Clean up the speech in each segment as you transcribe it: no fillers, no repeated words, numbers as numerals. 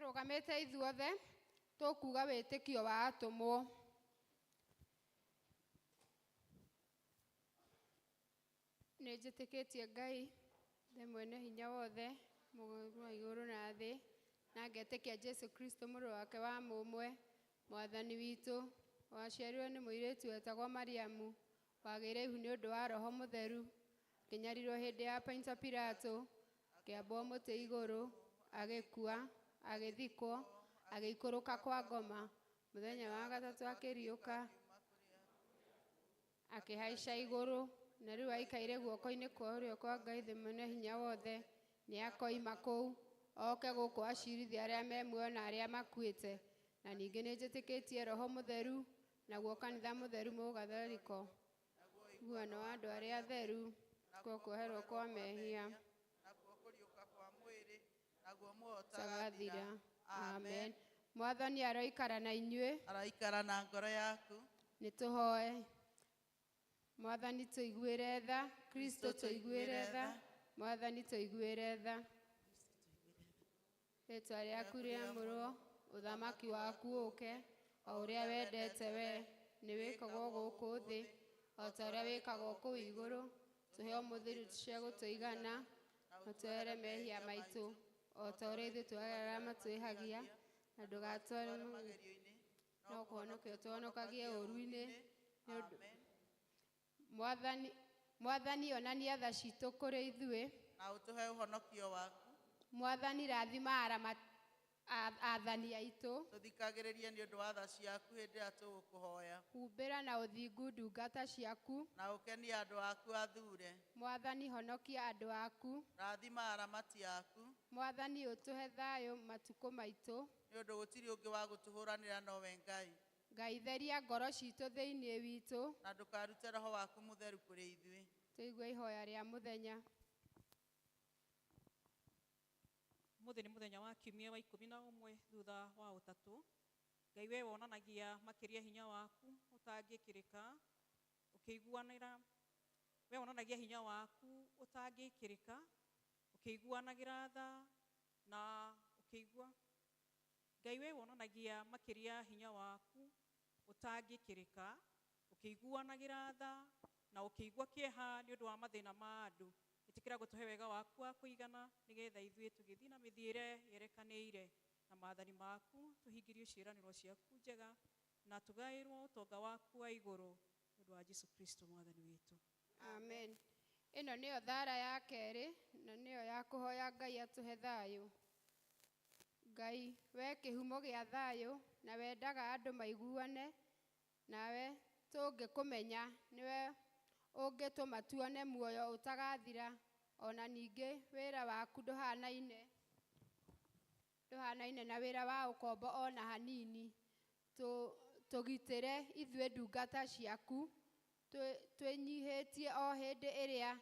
Tũrũgamĩte ithuothe tũkuga wĩtĩkio wa atũmwo. Nĩ njĩtĩkĩtie Ngai the mwene hinya wothe, mũgũri wa igũrũ na thĩ, na ngetĩkia Jesu Kristo mũrũ wake wa mũmwe, mwathani witũ, waciarirwo nĩ mũirĩtu wetagwo Mariamu, wagĩire ihu nĩ ũndũ wa Roho Mũtheru, akĩnyarirwo hĩndĩ ya Ponto Pilato, akĩambwo mũtĩ igũrũ, agĩkua, agĩthikwo, agĩikũrũka kwa ngoma, mũthenya wa gatatũ akĩriũka, akĩhaica igũrũ, na rĩu aikaire guoko-inĩ kwa ũrĩo kwa Ngai thĩ mwene hinya wothe. Nĩ akoima kũu oke gũkũ acirithie arĩa me muoyo na arĩa makuĩte. Na ningĩ nĩ njĩtĩkĩtie Roho Mũtheru, naguo kanitha mũtheru mũgatholiko, ũiguano wa andũ arĩa atheru, kuo kuoherwo kwa mehia, nakuo kũriũka kwa mwĩrĩ, naguo muoyo ũtagathira. Ũtagathira. Amen. Mwathani aroikara na inyuĩ. Araikara na ngoro yaku. Nĩ tũhoe. Mwathani tũiguĩre tha, Kristo tũiguĩre tha, Mwathani tũiguĩre tha. Rĩtwa rĩaku rĩamũrwo, ũthamaki waku ũke, o ũrĩa wendete we, nĩ wĩkagwo gũkũ thĩ, o ta ũrĩa wĩkagwo kũu igũrũ. Tũhe ũmũthĩ irio cia gũtũigana, na ũtuohere mehia maitũ, o ta ũrĩa ithuĩ tuohagĩra arĩa matwĩhagia, na ndũgatware magerio-inĩ, no kũhonokia ũtũhonokagie ũũru-inĩ. Nĩ ũndũ Amen. Mwathani, Mwathani onania tha citũ kũrĩ ithuĩ. Na ũtũhe ũhonokio waku. Mwathani rathima athani aitũ. Tũthikagĩrĩrie nĩ ũndũ wa tha ciaku hĩndĩ ĩrĩa tũgũkũhoya. Humbĩra na ũthingu ndungata ciaku. Na ũkenie andũ aku athure. Mwathani honokia andũ aku. Rathima aramati aku. Mwathani ũtũhe thayũ matukũ maitũ. Nĩ ũndũ gũtirĩ ũngĩ wa gũtũhũranĩra nowe Ngai. Ngai theria ngoro citũ thĩinĩ witũ. Na ndũkarute roho waku mũtheru kũrĩ ithuĩ. Tũigue ihoya rĩa mũthenya. Mũthĩ nĩ mũthenya wa kiumia wa ikũmi na ũmwe thutha wa ũtatũ. Ngai we wonanagia makĩria hinya waku ũtangĩkĩrĩka, ũkĩiguanĩra. We wonanagia hinya waku ũtangĩkĩrĩka, ũkĩiguanagĩra tha na ũkĩigua. Ngai we wonanagia makĩria hinya waku ũtangĩkĩrĩka, ũkĩiguanagĩra tha na ũkĩigua kĩeha nĩ ũndũ wa mathĩna ma andũ. Ĩtĩkĩra gũtũhe wega waku wa kũigana nĩgetha ithuĩ tũgĩthiĩ na mĩthiĩre yerekanĩire na maathani maku, tũhingĩrie ciĩranĩro ciaku njega na tũgaĩrwo ũtonga waku wa igũrũ nĩ ũndũ wa Jesu Kristo mwathani witũ. Amen. Ĩno nĩyo thara ya kerĩ na nĩyo ya kũhoya Ngai atũhe thayũ. Ngai we kĩhumo gĩa thayũ na wendaga andũ maiguane, nawe tũngĩkũmenya nĩwe ũngĩtũma tuone muoyo ũtagathira. Ona ningĩ wĩra waku ndũhanaine na wĩra wa ũkombo ona hanini. Tũgitĩre ithuĩ ndungata ciaku, twĩnyihĩtie o hĩndĩ ĩrĩa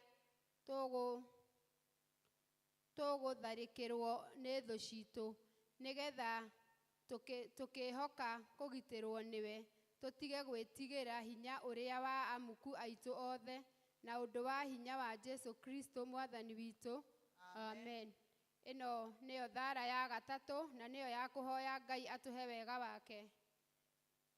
tũgũtharĩkĩrwo nĩ thũ citũ, nĩgetha tũkĩhoka kũgitĩrwo nĩwe, tũtige gwĩtigĩra hinya ũrĩa wa amuku aitũ othe, na ũndũ wa hinya wa Jesu Kristo mwathani witũ. Amen. Ĩno nĩyo thara ya gatatũ na nĩyo ya kũhoya Ngai atũhe wega wake.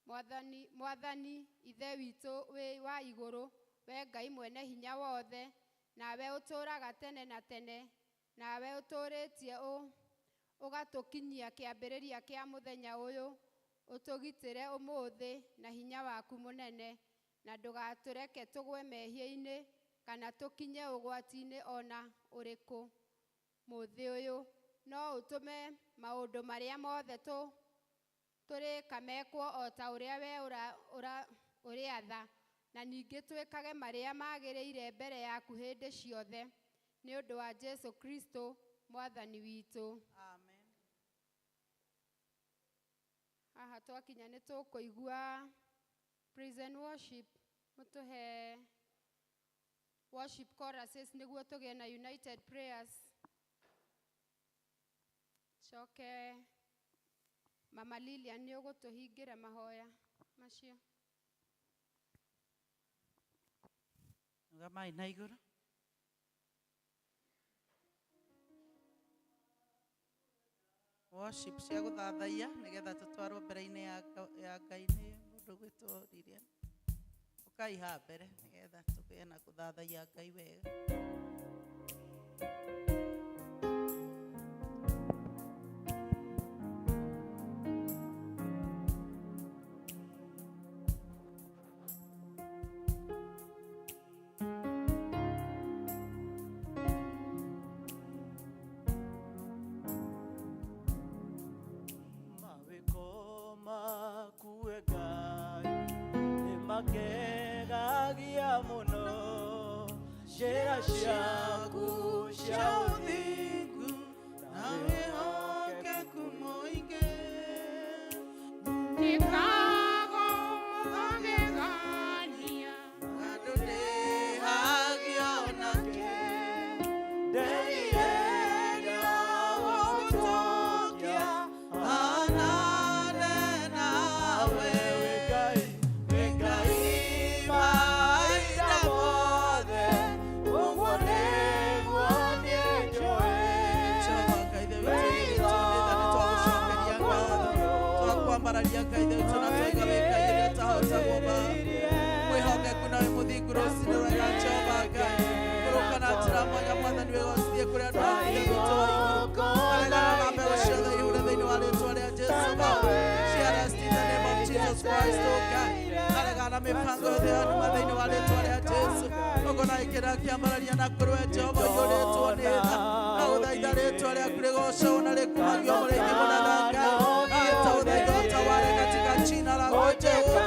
Mwathani, Mwathani Ithe witũ wĩ wa igũrũ, we Ngai mwene hinya wothe, nawe ũtũũraga tene na tene, nawe ũtũũrĩtie ũgatũkinyia kĩambĩrĩria kĩa mũthenya ũyũ, ũtũgitĩre ũmũthĩ na hinya waku mũnene, na ndũgatũreke tũgwe mehia-inĩ kana tũkinye ũgwati-inĩ ona ũrĩkũ mũthĩ ũyũ, no ũtũme maũndũ marĩa mothe tũrĩka mekwo o ta ũrĩa we ũrĩatha, na ningĩ twĩkage marĩa magĩrĩire mbere yaku hĩndĩ ciothe, nĩ ũndũ wa Jesu Kristo mwathani witũ. Amen. Haha twakinya nĩ tũkũigua praise and worship, mũtũhe worship choruses nĩguo tũgĩe na united prayers. Coke Mama Lilian nĩ ũgũtũhingĩra mahoya macio. Rũgamai na igũrũ. Worship cia gũthathaiya nĩgetha tũtwarwo mbere-inĩ ya Ngai nĩ mũndũ ũgwĩtwo Lilian. Ũkai haha mbere nĩgetha tũgĩe na gũthathaiya Ngai wega. Mawĩko maku we Ngai nĩmakegagia mũno, njĩra ciaku cia ũthingu na wĩhokeku mũingĩ. Nĩkago magegania. Andũ ndĩhagio nake. Nderirĩria gũgũtokia hanane nawe. We Ngai, we Ngai mahinda mothe, ũguo nĩguo niĩ njũĩ. Jehova Ngai Ithe witũ, nĩ tha nĩtwagũcokeria ngatho, twakwambararia Ngai Ithe witũ na twaiga wĩ Ngai ũrĩa ũtahotagwo Baba, mwĩhokeku na wĩ mũthingu rũcinĩ rwega. Jehova Ngai, kũrũka na njĩra mwanya Mwathani, wĩgocithie kũrĩ andũ aku Ithe witũ wa igũrũ. Aregana na mbeũ ciothe ihure thĩinĩ wa rĩtwa rĩa Jesu Baba. She arrest in the name of Jesus Christ, oh God. Aregana na mĩbango yothe ya nduma thĩinĩ wa rĩtwa rĩa Jesu. Ũguo na ĩkĩra kĩambararia na kũrĩ we Jehova ũiyũrĩtwo nĩ tha, na gũthaitha rĩtwa rĩaku rĩgocwo na rĩkumagio mũrĩithi mũnene Ngai. Agĩtũthaitha ũtaware katika jina lako Jehova.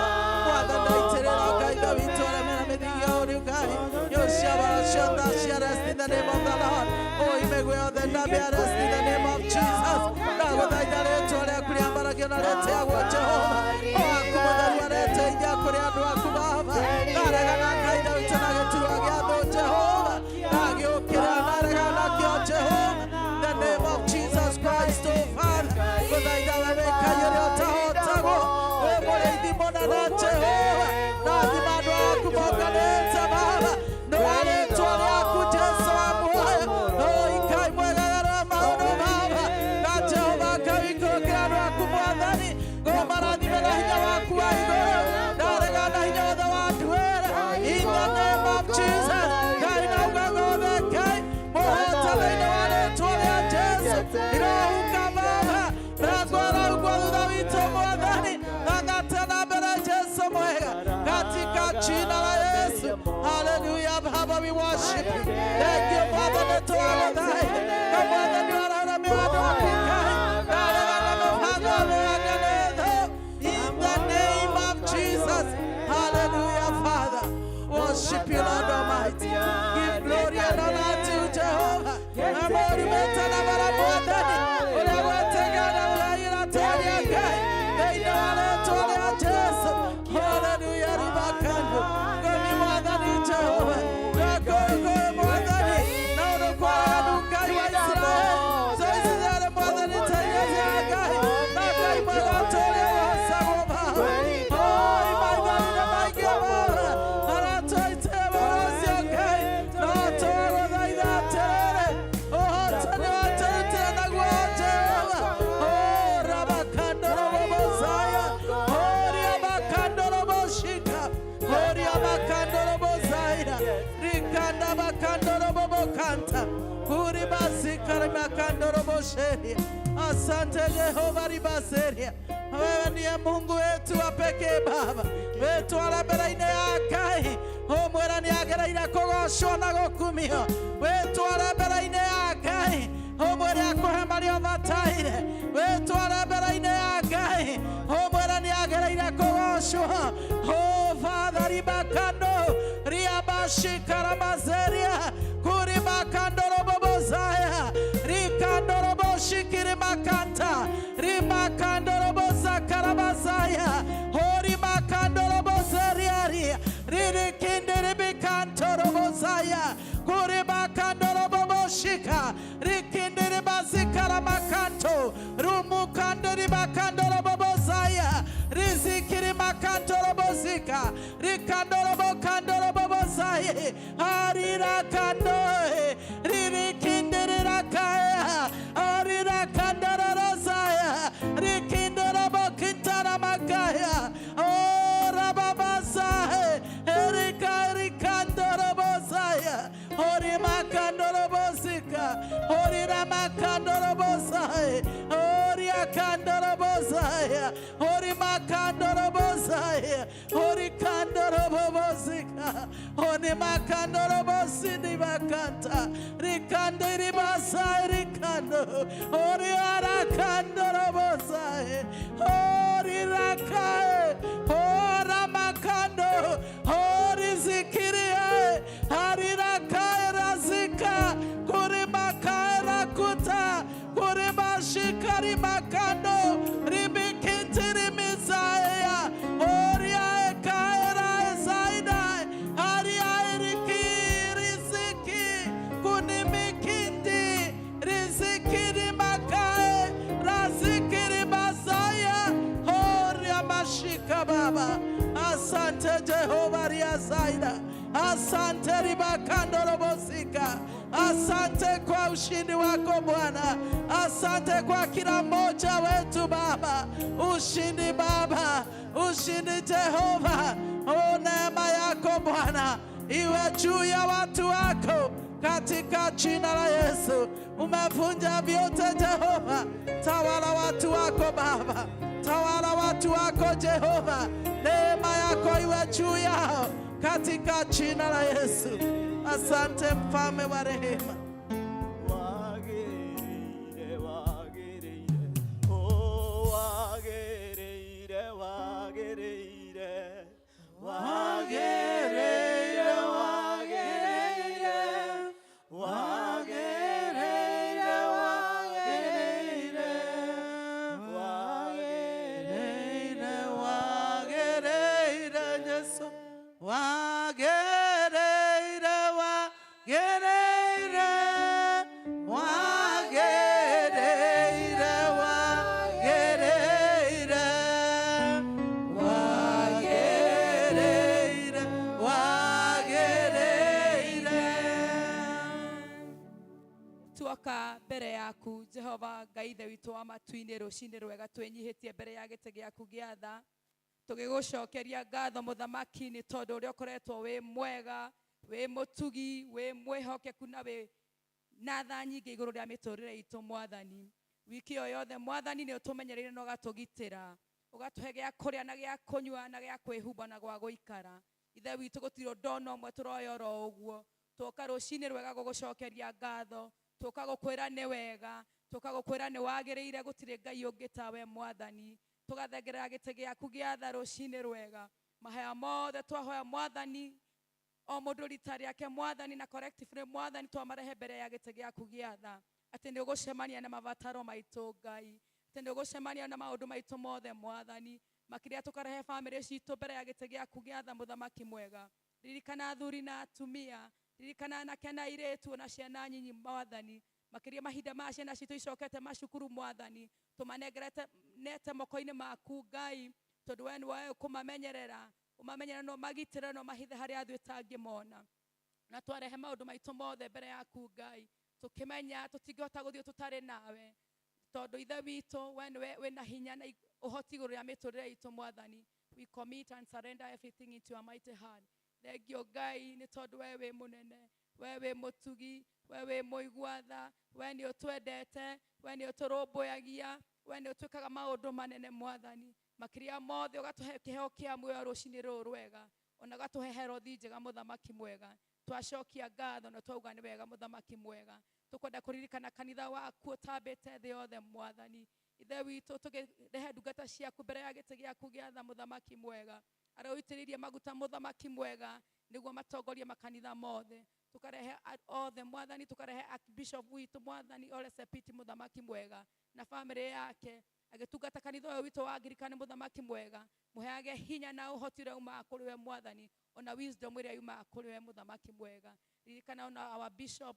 Mwathani aitĩrĩra Ngai Ithe witũ arĩa mena mĩthingi ya ũrĩu Ngai. Yosiabara ciothe she arrest in the name of the Lord. Oimegwe yothe ndambi arrest in the name of Jesus. Ndagũthaitha rĩtwa rĩaku rĩambaragio na rĩtĩagwo Jehova. O aku mũtheru areteithia kũrĩ andũ aku Baba. Ndaregana Ngai Ithe witũ na gĩturwa gĩa thũ Jehova. Ndagĩũkĩrĩra ndaregana nakĩo Jehova. The name of Jesus Christ, oh Father. Gũthaitha we wĩ Ngai ũrĩa ũtahotagwo. Wĩ mũrĩithi mũnene Jehova. Rathima andũ aku monganĩte Baba. Nĩ wa rĩtwa rĩaku Jesu wa muoyo. Oi Ngai mwega wa maũndũ Baba. Na Jehova Ngai ikũrũkĩra andũ aku Mwathani. Ngũmarathime na hinya waku wa igũrũ. Ndaregana na hinya wothe wa nduĩra. In the name of Jesus. Ngai nauga gothe Ngai. Mũhote thĩinĩ wa rĩtwa rĩa Jesu. Irohuka Baba. Mĩrango ĩrahungwo thutha witũ Mwathani. Thang'ate na mbere Jesu mwega. Katika jina la Yesu. Hallelujah, Baba, we worship you. Thank you, Father, nĩtwagũthaitha. Na Mwathani warahũra andũ aku Ngai. Ndaregana na mĩbango yothe ya kanitha. In the name of Jesus. Hallelujah, Father. Worship you, Lord Almighty. Give glory and honor to Jehovah. Amori metana bara Mwathani. Ũrĩa gwetegana ũraira twaria Ngai. Thĩinĩ wa rĩtwa rĩa Jesu. Hallelujah, ribakando. Gomi Mwathani Jehova. Gakũgũĩ Mwathani. Na ũndũ kwaraganu Ngai wa Isiraeli. Soicizere Mwathani teithia cia Ngai. Na Ngai mwega tũrĩa wacagwo Baba. Oi maithori nĩ maingĩ Baba. Aratũitĩra ũcio Ngai. No tũgũthaitha atĩrĩrĩ. Ũhotani watũrutĩra naguo Jehova. Oh, rabakandorobobosaya. Oriabakandoroboshika. Oriabakandorobosaya. Rikandabakandorobobokanta. Kuribasikarimakandorobosheria. Asante Jehova ribaseria. Wewe ndiye Mungu wetu wa pekee Baba. Wetwara mbere-inĩ ya Ngai. Ũmwĩra nĩ agereire kũgocwo na gũkumio. Wetwara mbere-inĩ ya Ngai. Ũmwĩre akũhe marĩa ũbataire. Wetwara mbere-inĩ ya Ngai. Ũmwĩre nĩ agereire kũgocwo. Oh Father ribakando riabashikaramazeria kuribakandorobobozaya rikandoroboshikirimakanta rimakandorobozakarabazaya horimakandorobozeriaria ririkindiribikantorobozaya kuribakandoroboboshika rikindiribazikarabakanto rumukandoribakandorobobozaya rizikirimakandorobozika rikandorobokandorobobozaye arirakandoe ririkindirirakaea arirakandararozaya. Hori makandorobosika. Hori ramakandorobosai. Hori akandorobosai. Hori makandorobosai. Hori kandorobosika. Hori makandorobosini bakanta. Rikandiri basai rikando. Hori arakandorobosai. Hori rakai. Hora makando. Hori zikiria. Hari rakai razika. Kuri makai rakuta. Kuri mashikari makando. Ribikintiri mizaya. Hori aekaera zaida. Hari aeriki riziki. Kunimikindi. Rizikiri makae. Razikiri masaya. Hori amashika baba. Asante Jehova riazaida. Asante ribakandorobosika. Asante kwa ushindi wako Bwana. Asante kwa kila mmoja wetu Baba. Ushindi Baba, ushindi Jehova. O, neema yako Bwana iwe juu ya watu wako katika jina la Yesu. Umevunja vyote Jehova. Tawala watu wako Baba, tawala watu wako Jehova. Neema yako iwe juu yao katika jina la Yesu. Asante mfalme wa rehema. Wagĩrĩire, wagĩrĩire, oh, wagĩrĩire, wagĩrĩire, wagĩrĩire, wagĩrĩire, wagĩrĩire, wagĩrĩire, Wagĩrĩire, wagĩrĩire Yesu. Wagĩrĩire, wagĩrĩire, wagĩrĩire, wagĩrĩire, wagĩrĩire, wagĩrĩire. Tuoka mbere yaku Jehova Ngai ithe witũ wa matu-inĩ rũcinĩ rwega, twĩnyihĩtie mbere ya gĩtĩ gĩaku gĩa tha, tũgĩgũcokeria ngatho mũthamaki, nĩ tondũ ũrĩa ũkoretwo wĩ mwega, wĩ mũtugi, wĩ mwĩhokeku na wĩ na tha nyingĩ igũrũ rĩa mĩtũrĩre itũ. Mwathani, wiki ĩyo yothe Mwathani nĩ ũtũmenyereire na ũgatũgitĩra, ũgatũhe gĩa kũrĩa na gĩa kũnyua na gĩa kwĩhumba na gwa gũikara. Ithe witũ, gũtirĩ ũndũ ona ũmwe tũroya oro ũguo. Tũka rũcinĩ rwega gũgũcokeria ngatho, tũka gũkwĩra nĩ wega, tũka gũkwĩra nĩ wagĩrĩire, gũtirĩ Ngai ũngĩ tawe. Mwathani, tũgathengerera gĩtĩ gĩaku gĩa tha rũcinĩ rwega. Mahaya mothe twahoya Mwathani, o mũndũ rita rĩake Mwathani, na collectively Mwathani, twamarehe mbere ya gĩtĩ gĩaku gĩa tha, atĩ nĩ ũgũcemania na mabataro maitũ Ngai, atĩ nĩ ũgũcemania na maũndũ maitũ mothe Mwathani. Makĩria tũkarehe bamĩrĩ citũ mbere ya gĩtĩ gĩaku gĩa tha. Mũthamaki mwega, ririkana athuri na atumia, ririkana anake na airĩtu na ciana nyinyi Mwathani. Makĩria mahinda ma ciana citũ icokete macukuru Mwathani, tũmanengerete nete moko-inĩ maku Ngai, tondũ we nĩwe kũmamenyerera, ũmamenyerere na ũmagitĩre na ũmahithe harĩa ithuĩ tangĩmona. Na twarehe maũndũ maitũ mothe mbere yaku Ngai, tũkĩmenya tũtingĩhota gũthiĩ tũtarĩ nawe, tondũ ithe witũ we nĩwe wĩna hinya na ũhoti igũrũ rĩa mĩtũrĩre itũ. Mwathani, we commit and surrender everything into your mighty hand. Thengio Ngai, nĩ tondũ we wĩ mũnene, we wĩ mũtugi, we wĩ mũigua tha, we nĩ ũtwendete, we nĩ ũtũrũmbũyagia, we nĩ ũtwĩkaga maũndũ manene. Mwathani, makĩria mothe ũgatũhe kĩheo kĩa muoyo rũcinĩ rũrũ rwega, ona ũgatũhe herothi njega. Mũthamaki mwega, twacokia ngatho na twauga nĩ wega. Mũthamaki mwega, tũkwenda kũririkana kanitha waku ũtambĩte thĩ yothe. Mwathani ithe witũ, tũkĩrehe ndungata ciaku mbere ya gĩtĩ gĩaku gĩa tha. Mũthamaki mwega, arĩa ũitĩrĩirie maguta, mũthamaki mwega, nĩguo matongorie makanitha mothe, tukarehe othe Mwathani, tukarehe Archbishop witũ Mwathani Ole Sepiti, mũthamaki mwega, na bamĩrĩ yake agĩtungata kanitha ũyũ witũ wa Anglikani. Mũthamaki mwega, mũheage hinya na ũhoti ũrĩa umaga kũrĩ we Mwathani, ona wisdom ĩrĩa yumaga kũrĩ we. Mũthamaki mwega, ririkana ona our Bishop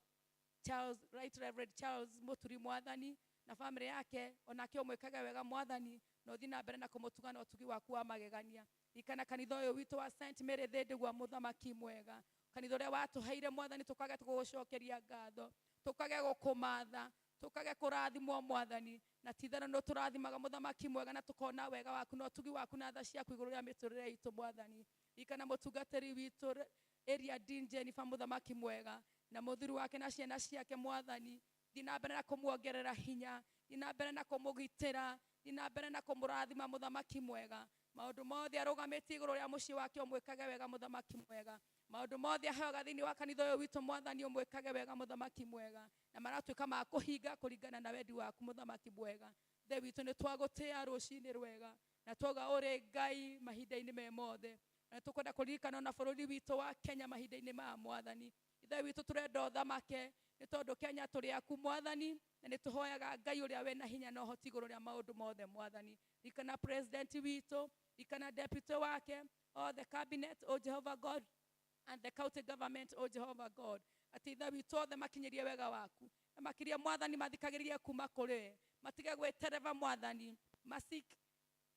Charles, Right Reverend Charles Muturi, Mwathani, na bamĩrĩ yake, onake ũmwĩkage wega Mwathani, na ũthiĩ na mbere na kũmũtuga na ũtugi waku wa magegania. Ririkana kanitha ũyũ witũ wa St Mary Thĩndĩgua. Mũthamaki mwega, kanitha ũrĩa watũheire Mwathani, tũkage gũgũcokeria ngatho, tũkage gũkũmatha, tũkage kũrathimwo Mwathani, na titherũ nĩ ũtũrathimaga mũthamaki mwega, na tũkona wega waku na ũtugi waku na tha ciaku igũrũ rĩa mĩtũrĩre itũ. Mwathani, ririkana mũtungatĩri witũ, Area Dean Jennifer, mũthamaki mwega. Na mũthuri wake na ciana ciake mwathani, thiĩ na mbere na kũmuongerera hinya, thiĩ na mbere na kũmũgitĩra, thiĩ na mbere na kũmũrathima mũthamaki mwega. Maũndũ mothe arũgamĩtie igũrũ rĩa mũciĩ wake ũmwĩkage wega mũthamaki mwega. Maũndũ mothe aheaga thĩinĩ wa kanitha ũyũ witũ mwathani ũmwĩkage wega mũthamaki mwega, na maratuĩka ma kũhinga kũringana na wendi waku mũthamaki mwega. Ithe witũ nĩ twagũtĩa rũcinĩ rwega na twauga ũrĩ Ngai mahinda-inĩ me mothe, na tũkwenda kũririkana ona bũrũri witũ wa Kenya mahinda-inĩ maya mwathani. Ithe witũ tũrenda ũthamake nĩ tondũ Kenya tũrĩ aku mwathani, na nĩ tũhoyaga Ngai ũrĩa wĩna hinya na ũhoti igũrũ rĩa maũndũ mothe mwathani. Ririkana president witũ, ririkana deputy wake, all the cabinet, o Jehovah God, and the county government, o Jehovah God, atĩ ithe witũ othe makinyĩrie wega waku, na makĩria mwathani mathikagĩrĩrie kuma kũrĩ we, matige gwĩtereba mwathani, masik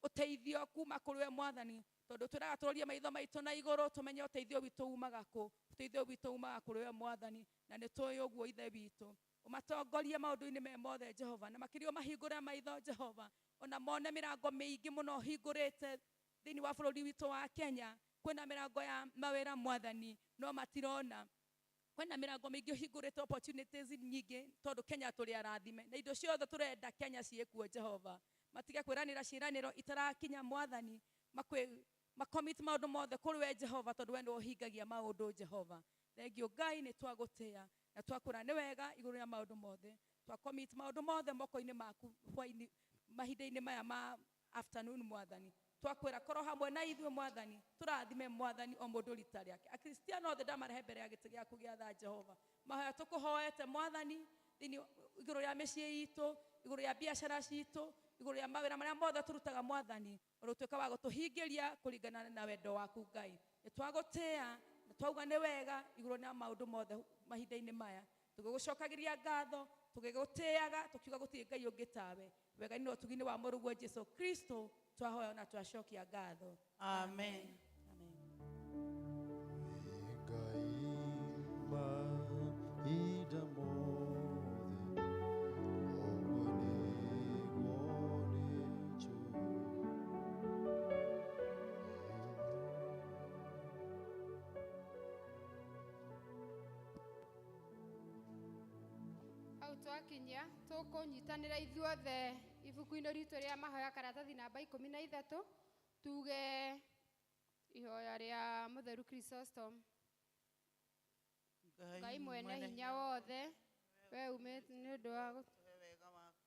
ũteithio kuma kũrĩ we mwathani, tondũ twĩraga tũrorie maitho maitũ na igũrũ tũmenye ũteithio witũ umaga kũ. Ũteithio witũ umaga kũrĩ we mwathani, na nĩ tũĩ ũguo ithe witũ. Ũmatongorie maũndũ-inĩ me mothe Jehova, na makĩria ũmahingũre maitho Jehova, ona mone mĩrango mĩingĩ mũno ũhingũrĩte thĩinĩ wa bũrũri witũ wa Kenya. Kwĩna mĩrango ya mawĩra mwathani, no matirona. Kwĩna mĩrango mĩingĩ ũhingũrĩte, opportunities nyingĩ, tondũ Kenya tũrĩ arathime na indo ciothe tũrenda Kenya ciĩkuo Jehova. Matige kwĩranĩra ciĩranĩro itarakinya mwathani, macommit maũndũ mothe kũrĩ we Jehova, tondũ we nĩwe ũhingagia maũndũ Jehova. Thengio Ngai, nĩ twagũtĩa na twakwĩra nĩ wega igũrũ rĩa maũndũ mothe. Twacommit maũndũ mothe moko-inĩ maku hwainĩ, mahinda-inĩ maya ma afternoon mwathani. Twakwĩra korwo hamwe na ithuĩ mwathani, tũrathime mwathani o mũndũ rita rĩake. Akristiano othe ndamarehe mbere ya gĩtĩ gĩaku gĩa tha Jehova. Mahoya tũkũhoete mwathani thĩinĩ igũrũ rĩa mĩciĩ itũ, igũrũ rĩa biacara citũ, igũrũ rĩa mawĩra marĩa mothe tũrutaga mwathani, ũrũtuĩka wa gũtũhingĩria kũringana na wendo waku Ngai. Nĩ twagũtĩa na twauga nĩ wega igũrũ rĩa maũndũ mothe mahinda-inĩ maya. Tũgĩgũcokagĩria ngatho, tũgĩgũtĩaga, tũkiuga gũtirĩ Ngai ũngĩ tawe. Wega-inĩ na ũtugi-inĩ wa Mũrũguo Jesũ Kristo twahoya na twacokia ngatho. Amen. Hau twakinyia tũkũnyitanĩra ithuothe ibuku-inĩ ritũ rĩa mahoya karatathi namba 13, tuge ihoya rĩa Mũtheru Chrysostom. Ngai mwene hinya wothe, we umĩte nĩ ũndũ wa gũtũhe wega waku,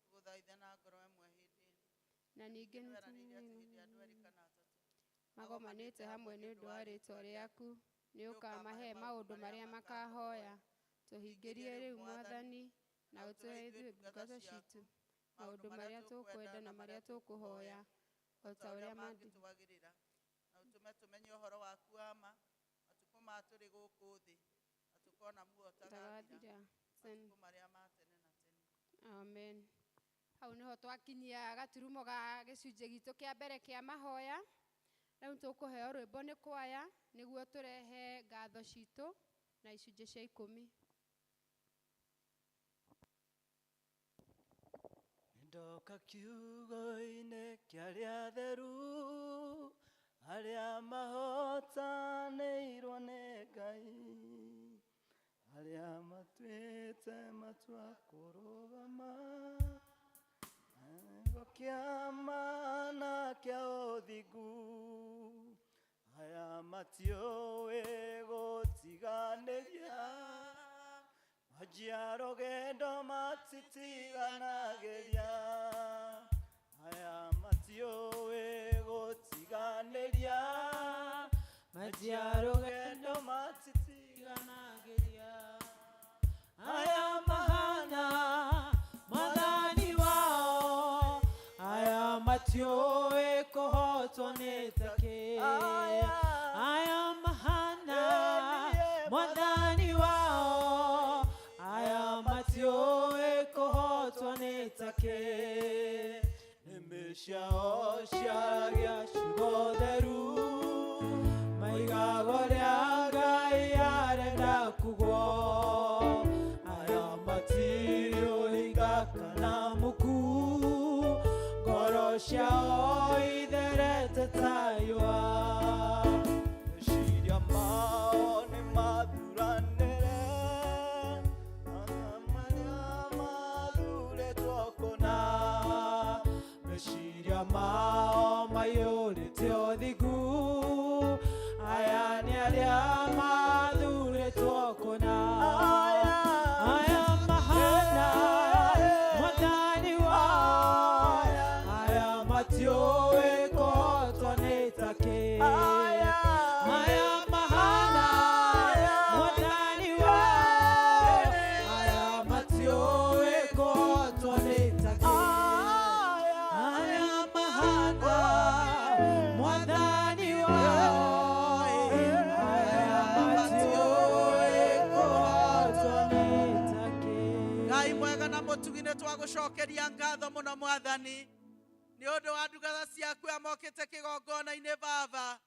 tũgũthaithe na ngoro ĩmwe hĩndĩ ĩno. Na ningĩ nĩ Nĩweranĩire atĩ hĩndĩ ya andũ erĩ kana atatũ magomanĩte hamwe nĩ ũndũ wa rĩĩtwa rĩaku, nĩ ũkamahe maũndũ marĩa makahoya. Tũhingĩrie rĩu mwathani, na ũtũhe ithuĩ ndungata ciitũ maũndũ marĩa tũkwenda na marĩa tũkũhoya, o ta ũrĩa mangĩtwagĩrĩra, na ũtũme tũmenye ũhoro waku wa ma matukũ ma tũrĩ gũkũ thĩ, na tũkona muoyo ũtagathira matukũ marĩa ma tene na tene. Amen. Hau nĩho twakinyia gaturumo ga gĩcunjĩ gitũ kĩa mbere kĩa mahoya. Rĩu tũkũheo rwĩmbo nĩ kwaya nĩguo tũrehe ngatho citũ na icunjĩ cia 10. Ndoka kiugo-inĩ kĩa arĩa atheru, arĩa mahotanĩirwo nĩ Ngai, arĩa matuĩte matua kũrũgama kiugo kĩa ma na kĩa ũthingu, aya matiũĩ gũtiganĩria, manjia rũgendo matitiganagĩria, aya matiũĩ gũtiganĩria, manjia rũgendo matitiganagĩria, aya mahana mwathani wao, aya matiũĩ kũhotwo nĩ takĩ, aya mahana mwathani wao, aya matiũĩ kũhotwo nĩ takĩ, nĩmĩ ciao ciaragia ciugo theru, maigaga ũrĩa Ngai arenda kugwo, aya matirĩ ũhinga kana muku, ngoro ciao itherete ta riũa. ũtugi nĩ twagũcokeria ngatho mũno mwathani nĩ ũndũ wa ndungata ciaku amokĩte kĩgongona-inĩ baba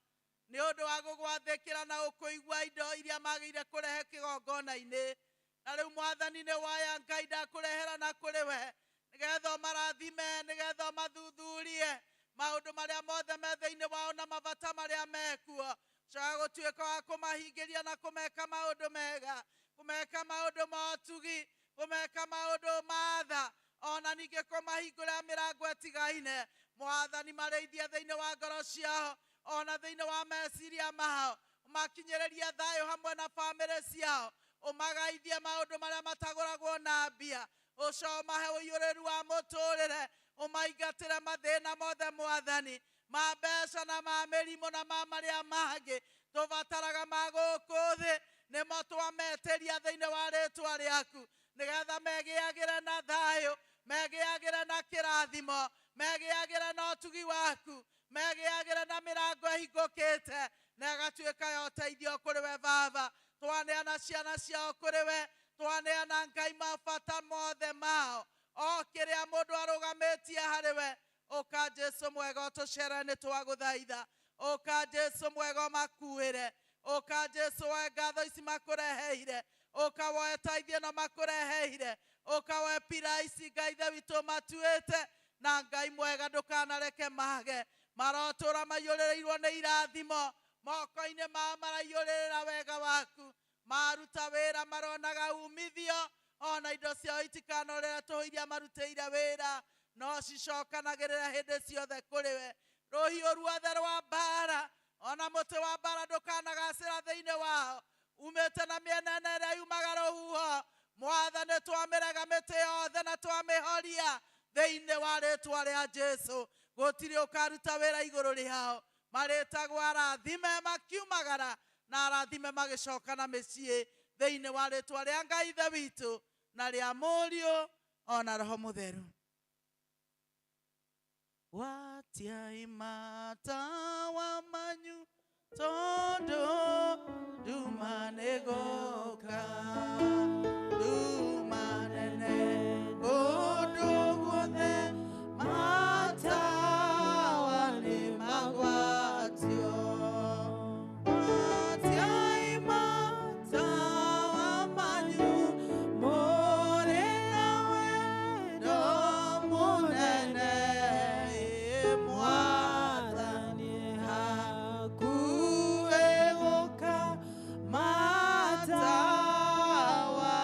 nĩ ũndũ wa gũgwathĩkĩra na ũkũigua indo iria magĩire kũrehe kĩgongona-inĩ na rĩu mwathani nĩ waya Ngai ndakũrehera na kũrĩ we nĩgetha ũmarathime nĩgetha ũmathuthurie maũndũ marĩa mothe me thĩinĩ wao na mabata marĩa mekuo coka gũtuĩka wa kũmahingĩria na kũmeka maũndũ mega kũmeka maũndũ ma ũtugi kũmeka maũndũ ma tha ona ningĩ kũmahingũrĩra mĩrango ĩtigaine mwathani marĩithie thĩinĩ wa ngoro ciao ona thĩinĩ wa meciria mao ũmakinyĩrĩrie thayũ hamwe na bamĩrĩ ciao ũmagaithie maũndũ marĩa matagũragwo na mbia ũco ũmahe ũiyũrĩru wa mũtũrĩre ũmaingatĩre mathĩna mothe mwathani ma mbeca na ma mĩrimũ na ma marĩa mangĩ tũbataraga ma gũkũ thĩ nĩmo twametĩria thĩinĩ wa rĩtwa rĩaku nĩgetha megĩagĩre na thayũ megĩagĩre na kĩrathimo megĩagĩre na ũtugi waku megĩagĩre na mĩrango ĩhingũkĩte na ĩgatuĩka ya ũteithio kũrĩ we baba twaneana ciana ciao kũrĩ we twaneana Ngai mabata mothe mao o kĩrĩa mũndũ arũgamĩtie harĩ we ũka Jesu mwega ũtũcere nĩ twagũthaitha ũka Jesu mwega ũmakuĩre ũka Jesu woe ngatho ici makũreheire ũka woe teithio ĩno makũreheire ũka woe pira ici Ngai ithe witũ matuĩte na Ngai mwega ndũkanareke mage marotũra maiyũrĩrĩirwo nĩ irathimo moko-inĩ mao maraiyũrĩrĩra wega waku maruta wĩra maronaga umithio ona indo ciao itikanorĩra tũhũ iria marutĩire wĩra no cicokanagĩrĩra hĩndĩ ciothe kũrĩ we rũhiũ ruothe rwa mbara ona mũtĩ wa mbara ndũkanagacĩra thĩinĩ wao umĩte na mĩena ĩna ĩrĩa yumaga rũhuho mwathani twamĩrega mĩtĩ yothe na twamĩhoria thĩinĩ wa rĩtwa rĩa Jesu gũtirĩ ũkaruta wĩra igũrũ rĩao marĩtagwo arathime makiumagara na arathime magĩcoka na mĩciĩ thĩinĩ wa rĩtwa rĩa Ngai ithe witũ na rĩa Mũriũ ona Roho Mũtheru. Watiai matawa manyu tondũ nduma nĩgũka nduma nene kũndũ guothe matawa nĩmagwatio. Watiai matawa manyu mũrĩ na wendo mũnene mwathani hakuhĩ gũka matawa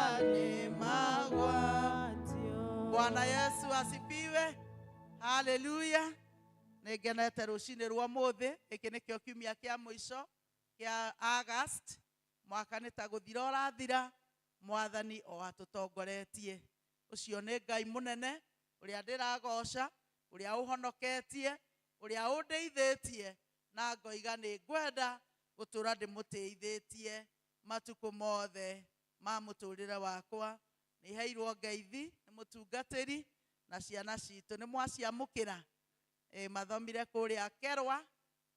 nĩmagwatio. Bwana Yesu asifiwe. Haleluya. Nĩngenete rũcinĩ rwa ũmũthĩ gĩkĩ nĩkĩo kiumia kĩa mũico kĩa August mwaka nĩ ta gũthira ũrathira mwathani o atũtongoretie ũcio nĩ Ngai mũnene ũrĩa ndĩragoca ũrĩa ũhonoketie ũrĩa ũndeithĩtie na ngoiga nĩ ngwenda gũtũra ndĩmũtĩithĩtie matukũ mothe ma mũtũrĩre wakwa nĩ heirwo ngeithi nĩ mũtungatĩri na ciana citũ nĩ mwaciamũkĩra mathomire kũrĩa Kerwa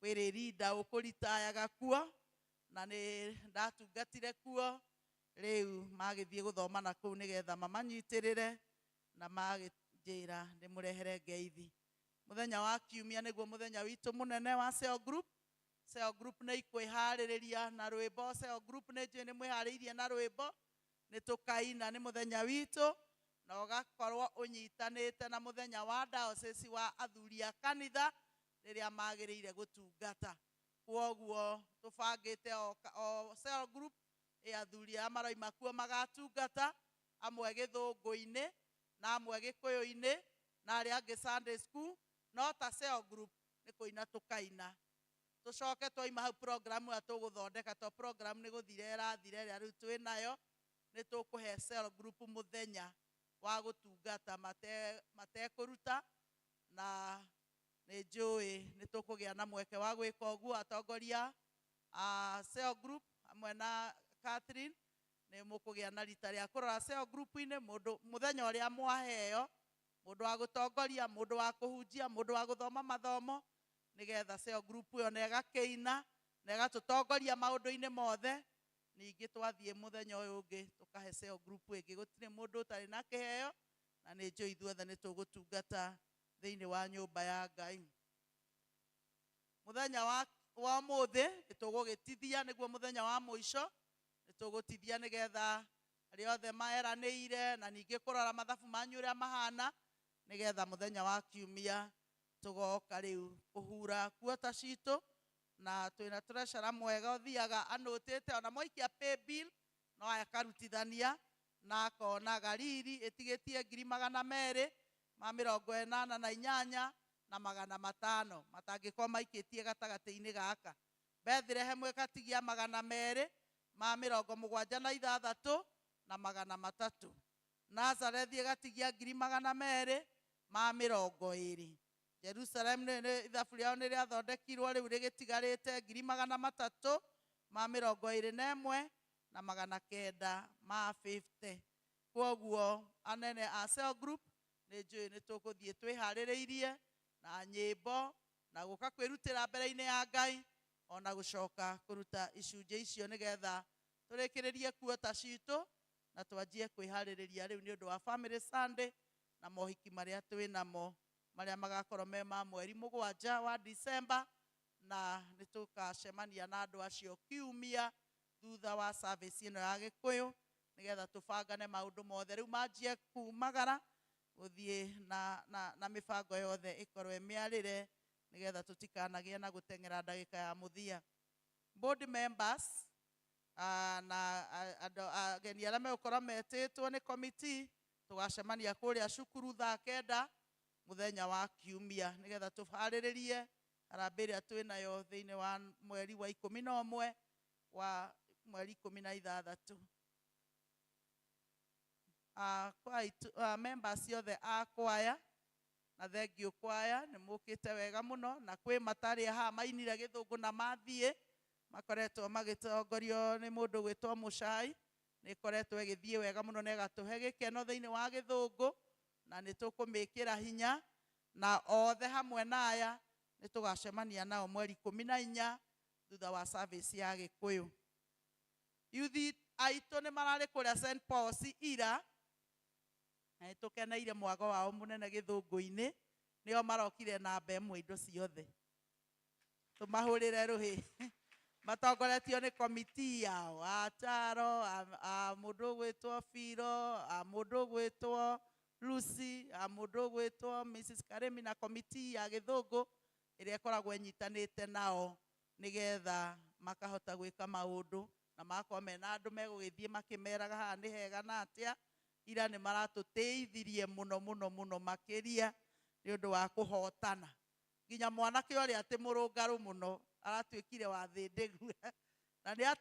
kwĩ Rinda ũkũritayaga kuo na nĩ ndatungatire kuo rĩu magĩthiĩ gũthoma na kũu nĩgetha mamanyitĩrĩre na magĩnjĩra ndĩmũrehere ngeithi. Mũthenya wa kiumia nĩguo mũthenya witũ mũnene wa Cell Group. Cell Group nĩ ikwĩharĩrĩria na rwĩmbo. Cell Group nĩ njũĩ nĩ mwĩharĩirie na rwĩmbo nĩ tũkaina nĩ mũthenya witũ na ũgakorwo ũnyitanĩte na mũthenya wa diocese wa athuri a kanitha rĩrĩa magĩrĩire gũtungata. Kwoguo tũbangĩte o Cell Group ĩ athuri arĩa maroima kuo magatungata amwe gĩthũngũ-inĩ na amwe gĩkũyũ-inĩ na arĩa angĩ Sunday school no ta Cell Group nĩ kũina tũkaina tũcoke twaima hau program ĩrĩa tũgũthondeka to program nĩ gũthira ĩrathira ĩrĩa rĩu twĩ nayo nĩ tũkũhe Cell Group mũthenya wa gũtungata matekũruta na nĩ njũĩ nĩ tũkũgĩa na mweke wa gwĩka ũguo atongoria a Cell Group hamwe na Catherine nĩ mũkũgĩa na rita rĩa kũrora Cell Group-inĩ mũndũ mũthenya ũrĩa mwaheo mũndũ wa gũtongoria mũndũ wa kũhunjia mũndũ wa gũthoma mathomo nĩgetha Cell Group ĩyo na ĩgakĩina na ĩgatũtongoria maũndũ-inĩ mothe ningĩ twathiĩ mũthenya ũyũ ũngĩ tũkahe Cell Group ĩngĩ gũtirĩ mũndũ ũtarĩ na kĩheo Na nĩ njũĩ ithuothe nĩ tũgũtungata thĩinĩ wa nyũmba ya Ngai. Mũthenya wa ũmũthĩ nĩ tũgũgĩtithia, nĩguo mũthenya wa mũico nĩ tũgũtithia nĩgetha arĩa othe maeranĩire na ningĩ kũrora mathabu manyu ũrĩa mahana, nĩgetha mũthenya wa kiumia tũgoka rĩu kũhura kuota citũ. Na twĩna treasurer mwega ũthiaga anũtĩte ona mwaikia pay bill no akarutithania na akona gariri ĩtigĩtie 288,500 na 500 matangĩkorwo maikĩtie gatagatĩ-inĩ gaka. Bethlehem ĩgatigia 276 na 300. Nazareth ĩgatigia 220. Jerusalem nĩ ithabu rĩao nĩ rĩathondekirwo rĩu rĩgĩtigarĩte 321 na 950. Kwoguo anene a cell group nĩ njũĩ nĩ tũgũthiĩ twĩharĩrĩirie na nyĩmbo na gũka kwĩrutĩra mbere-inĩ ya Ngai ona gũcoka kũruta icunjĩ icio nĩgetha tũrĩkĩrĩrie kuota citũ na twanjie kwĩharĩrĩria rĩu nĩ ũndũ wa Family Sunday na mohiki marĩa twĩ namo marĩa magakorwo me ma mweri 7 wa December, na nĩ tũkacemania na andũ acio kiumia thutha wa service ĩno ya Gĩkũyũ nĩgetha tũbangane maũndũ mothe rĩu manjie kumagara gũthiĩ na mĩbango yothe ĩkorwo ĩmĩarĩre nĩgetha tũtikanagĩe na gũteng'era ndagĩka ya mũthia. Board members na andũ ageni arĩa megũkorwo metĩtwo nĩ committee tũgacemania kũrĩa cukuru thaa 9 mũthenya wa kiumia nĩgetha tũharĩrĩrie harambee ĩrĩa twĩ nayo thĩinĩ wa mweri wa 11 wa mweri 16. Members othe a kwaya na thengiũ kwaya nĩ mũkĩte wega mũno, na kwĩ matarĩ haha mainire gĩthũngũ na mathiĩ makoretwo magĩtongorio nĩ mũndũ gwĩtwo Mũcai, nĩ ĩkoretwo ĩgĩthiĩ wega mũno na ĩgatũhe gĩkeno thĩinĩ wa gĩthũngũ, na nĩ tũkũmĩkĩra hinya, na othe hamwe na aya nĩ tũgacemania nao mweri 14 thutha wa service ya Gĩkũyũ. Yuthi aitũ nĩ mararĩ kũrĩa St Paul's ira, na nĩ tũkeneire mwago wao mũnene gĩthũngũ-inĩ, nĩo marokire namba 1 indo ciothe. Tũmahũrĩre rũhĩ. Matongoretio nĩ komiti yao, a Charo, a mũndũ ũgwĩtwo Firo, a mũndũ ũgwĩtwo Lucy, a mũndũ ũgwĩtwo Mrs Karemi, na komiti ya gĩthũngũ ĩrĩa ĩkoragwo ĩnyitanĩte nao nĩgetha makahota gwĩka maũndũ na magakorwo mena andũ megũgĩthiĩ makĩmeraga haha nĩ hega na atĩa. Ira nĩ maratũteithirie mũno mũno mũno makĩria nĩ ũndũ wa kũhotana. Nginya mwanake ũrĩa atĩ mũrũngarũ mũno aratuĩkire wa thĩndĩgu na nĩ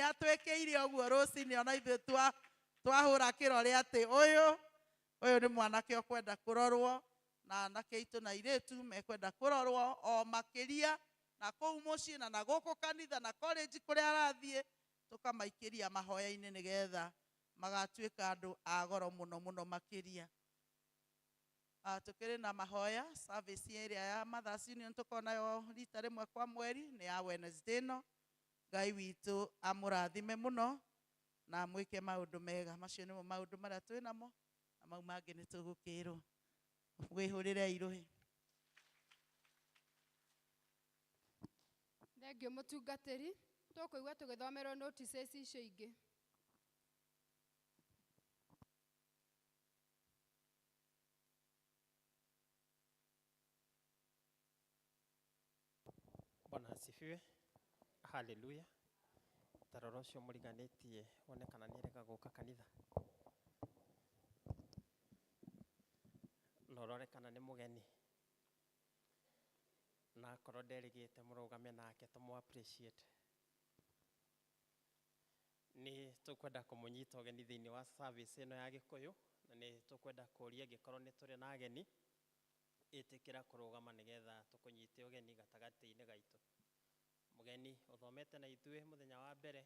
atwĩkĩire ũguo rũcinĩ, ona ithuĩ twahũra kĩrore atĩ ũyũ nĩ mwanake ũkwenda kũrorwo, na anake aitũ na airĩtu mekwenda kũrorwo o makĩria na kũu mũciĩ na gũkũ kanitha na college kũrĩa arathiĩ, tũkamaikĩria mahoya-inĩ nĩgetha magatuĩka andũ a goro mũno mũno makĩria. Tũkĩrĩ na mahoya service ĩrĩa ya Mothers Union tũkorwo nayo rita rĩmwe kwa mweri nĩ ya Wednesday ĩno. Ngai witũ amũrathime mũno na amwĩke maũndũ mega. Macio nĩmo maũndũ marĩa twĩ namo, na mau mangĩ nĩ tũgũkĩrwo. Wĩhũrĩrei rũhĩ. Thengiũ mũtungatĩri, tũkũigua tũgĩthomerwo notices icio ingĩ. Bwana asifiwe. Haleluya. Tarora ũcio mũriganĩtie wone kana nĩarega gũka kanitha, na ũrore kana nĩ mũgeni, na akorwo nderĩgĩte mũrũgame nake tũmũ appreciate. Nĩ tũkwenda kũmũnyita ũgeni thĩinĩ wa service ĩno ya Gĩkũyũ, na nĩ tũkwenda kũũria angĩkorwo nĩ tũrĩ na ageni, ĩtĩkĩra kũrũgama nĩgetha tũkũnyite ũgeni gatagatĩ-inĩ gaitũ. Mũgeni ũthomete na ithuĩ mũthenya wa mbere,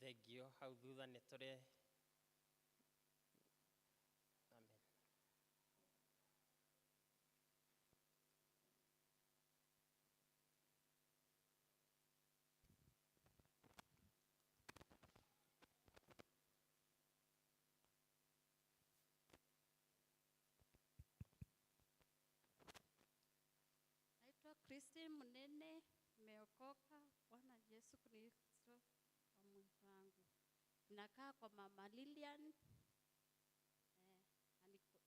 thengio hau thutha nĩ tũrĩ. Amen. Christine Munene, nimeokoka. Bwana Yesu Kristo kwa Mungu wangu. Nakaa kwa Mama Lilian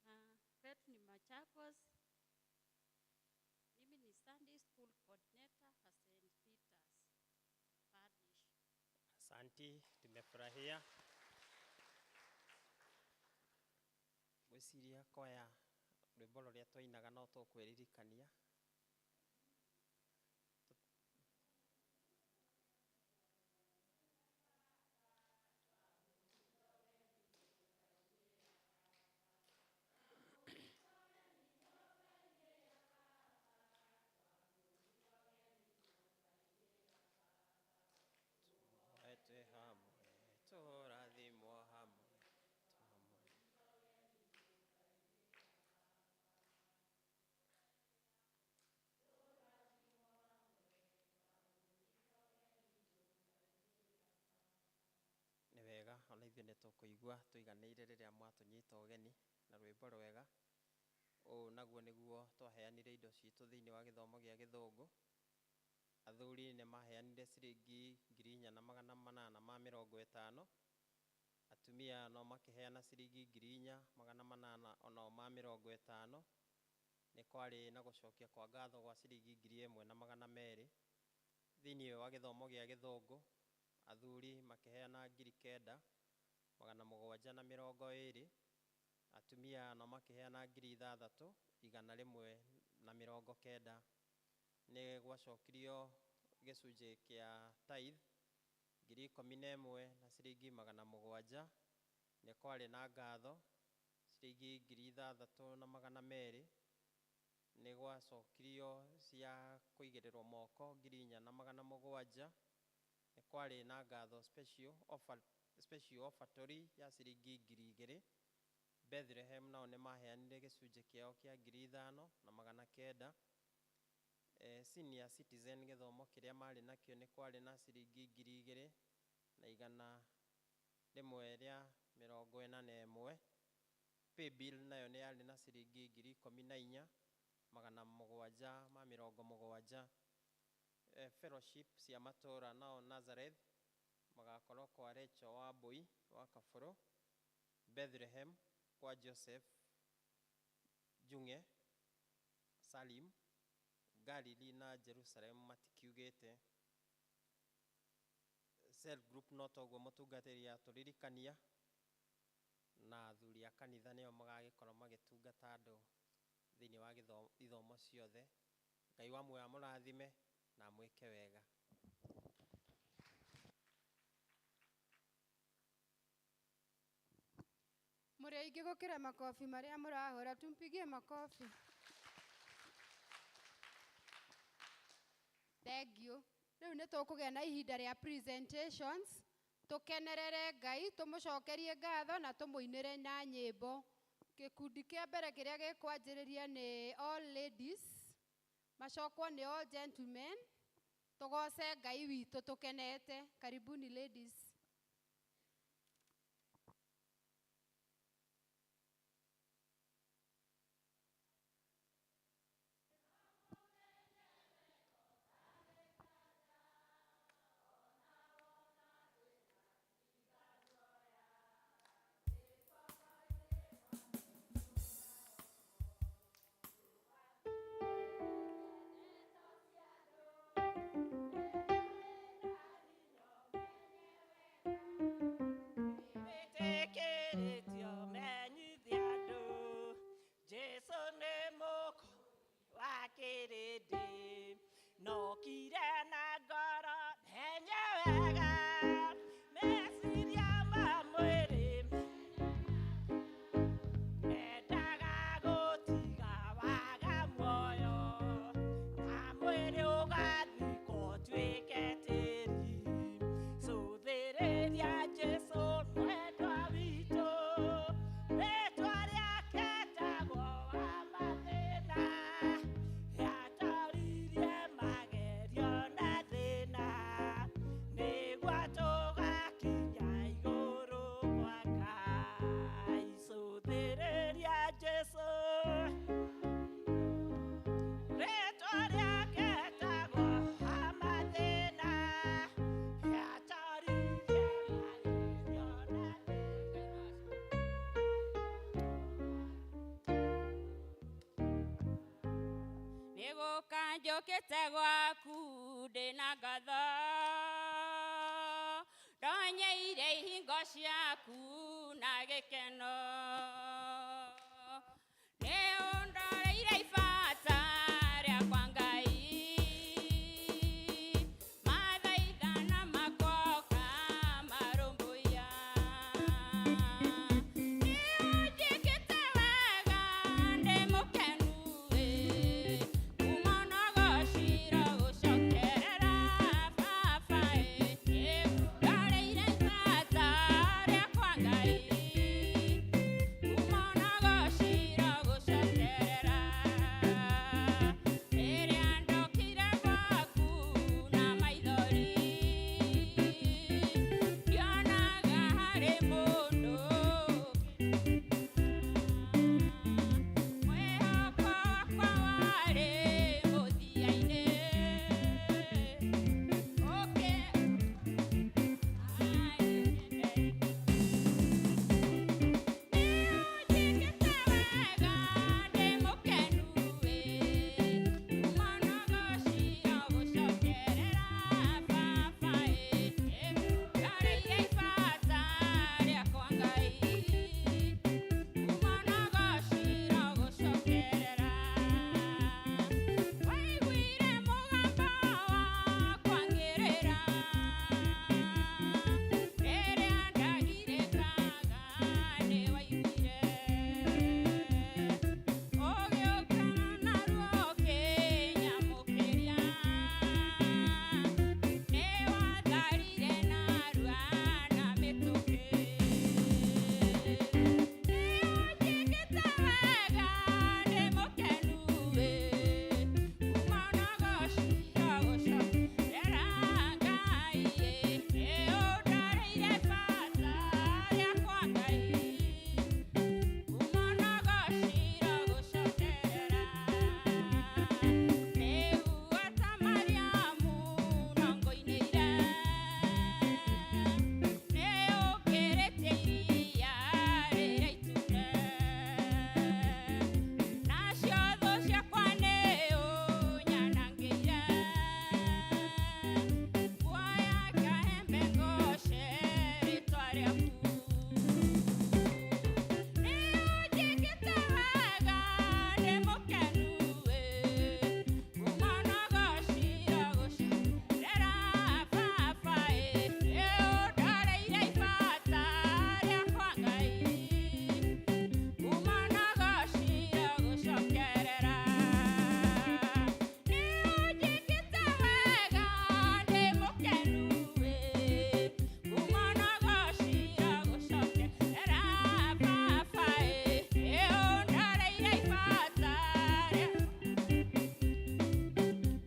na kwetu ni Machakos. Mimi ni Sunday School Coordinator at St. Peter's Parish. Asanti, tumefurahia. Ngwĩciria kwaya rwĩmbo rũrĩa twainaga no tũkwĩririkania. Tuoe twĩ hamwe, tũrathimwo hamwe, twamwe. Nĩ wega ona ithuĩ nĩ tũkũigua tũiganĩire rĩrĩa mwatũnyita ũgeni na rwĩmbo rwega. Ũũ naguo nĩguo twaheanire indo citũ thĩinĩ wa gĩthomo gĩa gĩthũngũ. Athuri nĩ maheanire ciringi 4,850. Atumia no makĩheana ciringi 4,850. Nĩ kwarĩ na gũcokia kwa ngatho gwa ciringi 1,200. Thĩinĩ wa gĩthomo gĩa gĩthũngũ, athuri makĩheana 9,720. Atumia no makĩheana 6,190. Nĩ gwacokirio gĩcunjĩ kĩa tithe 11,000 na ciringi 700. Nĩ kwarĩ na ngatho ciringi 6,200. Nĩ gwacokirio cia kũigĩrĩrwo moko 4,700. Nĩ kwarĩ na ngatho special offertory ya ciringi 2,000. Bethlehem nao nĩ maheanire gĩcunjĩ kĩao kĩa 5,900. Senior citizen gĩthomo kĩrĩa marĩ nakĩo nĩ kwarĩ na ciringi 2,141. Paybill nayo nĩ yarĩ na ciringi 14,770. Fellowship cia matũra nao Nazareth magakorwo kwa Rachel wa Mbui wa Kabũrũ, Bethlehem kwa Joseph Njung'e, Salim, Galili na Jerusalem matikiugĩte. Cell group no toguo mũtungatĩri atũririkania, na athuri a kanitha nĩo magagĩkorwo magĩtungata andũ thĩinĩ wa ithomo ciothe. Ngai wa muoyo amũrathime na amwĩke wega. Mũrĩ aingĩ gũkĩra makobi marĩa mũrahũra, tumpigie makobi. Thank you. Rĩu nĩ tũkũgĩa na ihinda rĩa presentations, tũkenerere Ngai, tũmũcokerie ngatho na tũmũinĩre na nyĩmbo. Gĩkundi kĩa mbere kĩrĩa gĩkwanjĩrĩria nĩ all ladies, macokwo nĩ all gentlemen. Tũgoce Ngai witũ tũkenete. Karibuni ladies. Magerio na thĩna. Njũkĩte gwaku ndĩna ngatho ndonyeire ihingo ciaku na gĩkeno nĩ ũndoreire ibata rĩakwa Ngai mathaithana makoka marũmbũiya nĩ ũnjĩkĩte wega ndĩ mũkenu ĩ kuma na gocira gũcokerera baba ĩ ndoreire ibata rĩakwa Ngai kuma na gocira gũcokerera rĩrĩa ndokire gwaku na maithori ndionaga harĩ mũndũ mwĩhoko wakwa warĩ mũthia-inĩ ũkĩ nĩũnjĩkĩte wega ndĩ mũkenu ĩ kuma na gocira gũcokerera baba ĩ ndoreire ibata rĩakwa Ngai kuma na gocira gũcokerera waiguire mũgambo wakwa ngĩrĩra rĩrĩa ndagirĩkaga nĩ waiguire ũgĩũkana naruo ũkĩnyamũkĩria nĩ watharire narua na mĩtũkĩ nĩ ũnjĩkĩte wega ndĩ mũkenu ĩ kuma na gocira gũcokerera Ngai ĩ nĩ ũndoreire ibata rĩakwa Ngai kuma na gocira gũcokerera nĩguo ta Mariamu nongoinĩire nĩũkĩrĩtie iria rĩrĩa itune nacio thũ ciakwa nĩũnyanangĩire nguoya kahembe ngoce rĩtwa rĩaku nĩũnjĩkĩte wega ndĩ mũkenu ĩ kuma na gocira gũcokerera baba ĩ nĩũndoreire ibata rĩakwa Ngai kuma na gocira gũcokerera nĩũnjĩkĩte wega ndĩ mũkenu ĩ kuma na gocira gũcokerera baba ĩ nĩũndoreire ibata rĩakwa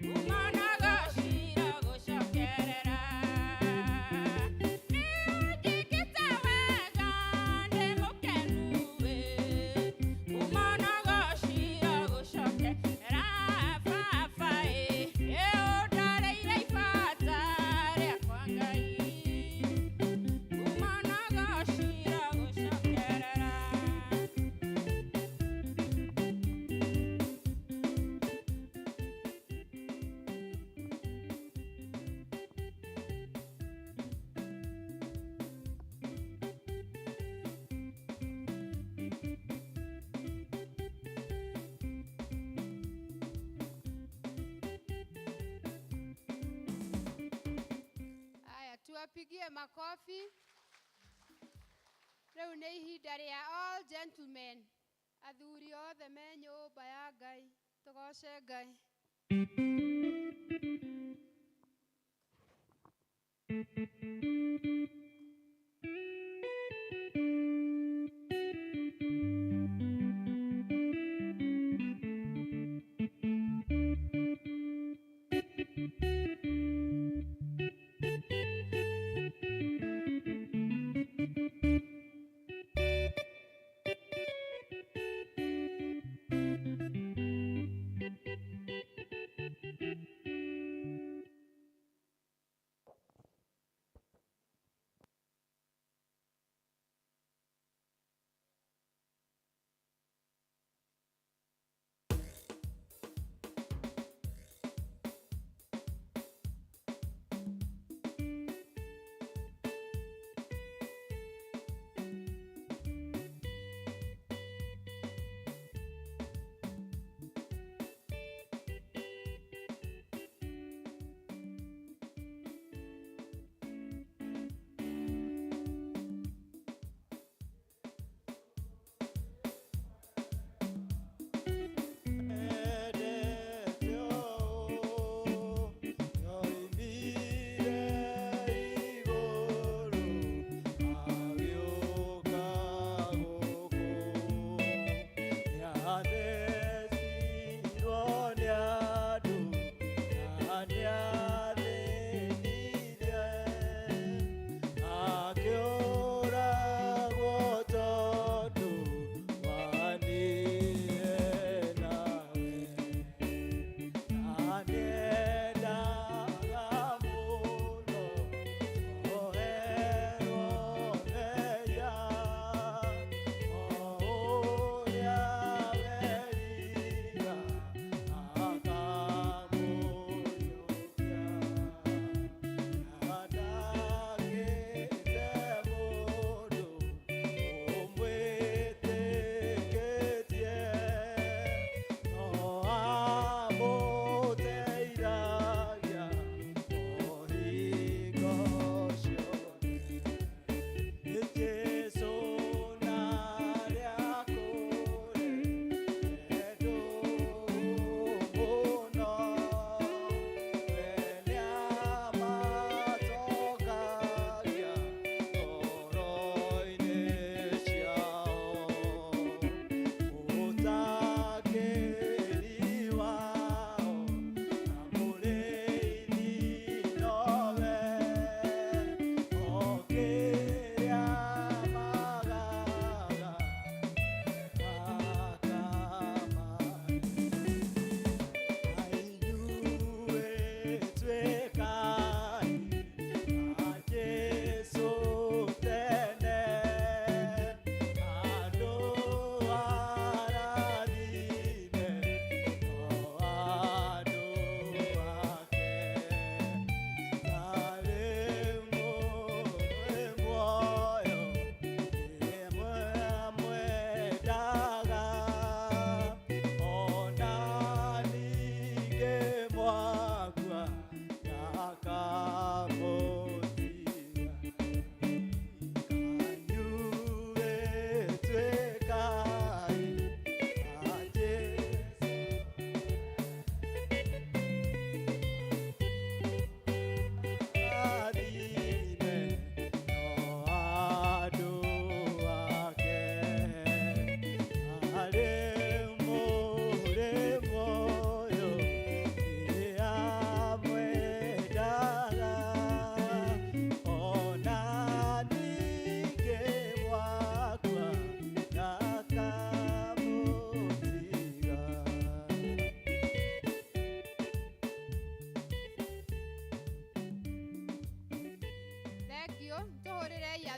kuma na gocira gũcokerera nĩũnjĩkĩte wega ndĩ mũkenu ĩ kuma na gocira gũcokerera baba ĩ nĩũndoreire ibata rĩakwa Ngai kuma na gocira gũcokerera. Aya, tuwapigie makofi. Rĩu nĩ ihinda rĩa all gentlemen, athuri othe me nyũmba ya Ngai, tũgoce Ngai.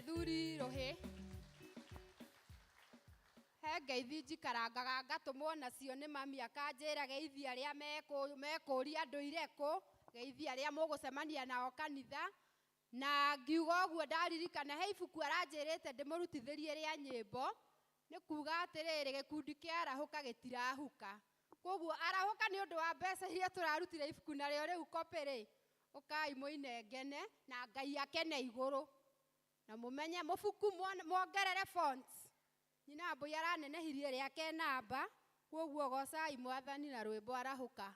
Athuri rũhĩ. He ngeithi njikarangaga ngatũmwo nacio nĩ mami akanjĩra geithi arĩa mekũria andũ irekũ, geithi arĩa mũgũcemania nao kanitha. Na ngiuga ũguo ndaririkana he ibuku aranjĩrĩte ndĩmũrutithĩrie rĩa nyĩmbo, nĩ kuga atĩrĩrĩ gĩkundi kĩa arahũka gĩtirahuka. Koguo arahũka nĩ ũndũ wa mbeca iria tũrarutire ibuku narĩo rĩu copy rĩ, ũkai mũinengene na Ngai akene igũrũ. Na mũmenye mũbuku mwongerere fonts. Nyina Mbui aranenehirie rĩake namba, koguo gocai mwathani na rwĩmbo arahũka.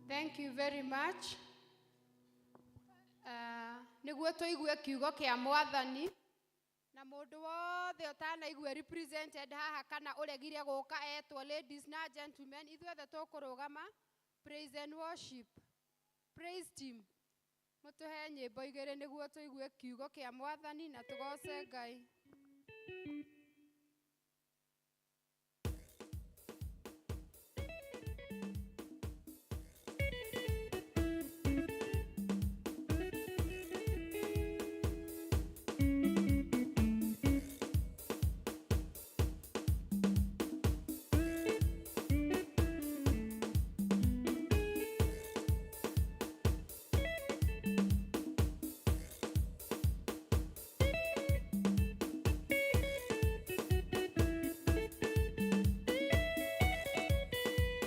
Thank you very much. Nĩ Nĩguo tũigue kiugo kĩa Mwathani. Na mũndũ wothe ũtanaigua represented haha kana ũregire gũka etwo, ladies na gentlemen, ithuothe tũkũrũgama. Praise and worship, praise team, mũtũhe nyĩmbo igĩrĩ nĩguo tũigue kiugo kĩa Mwathani na tũgoce Ngai.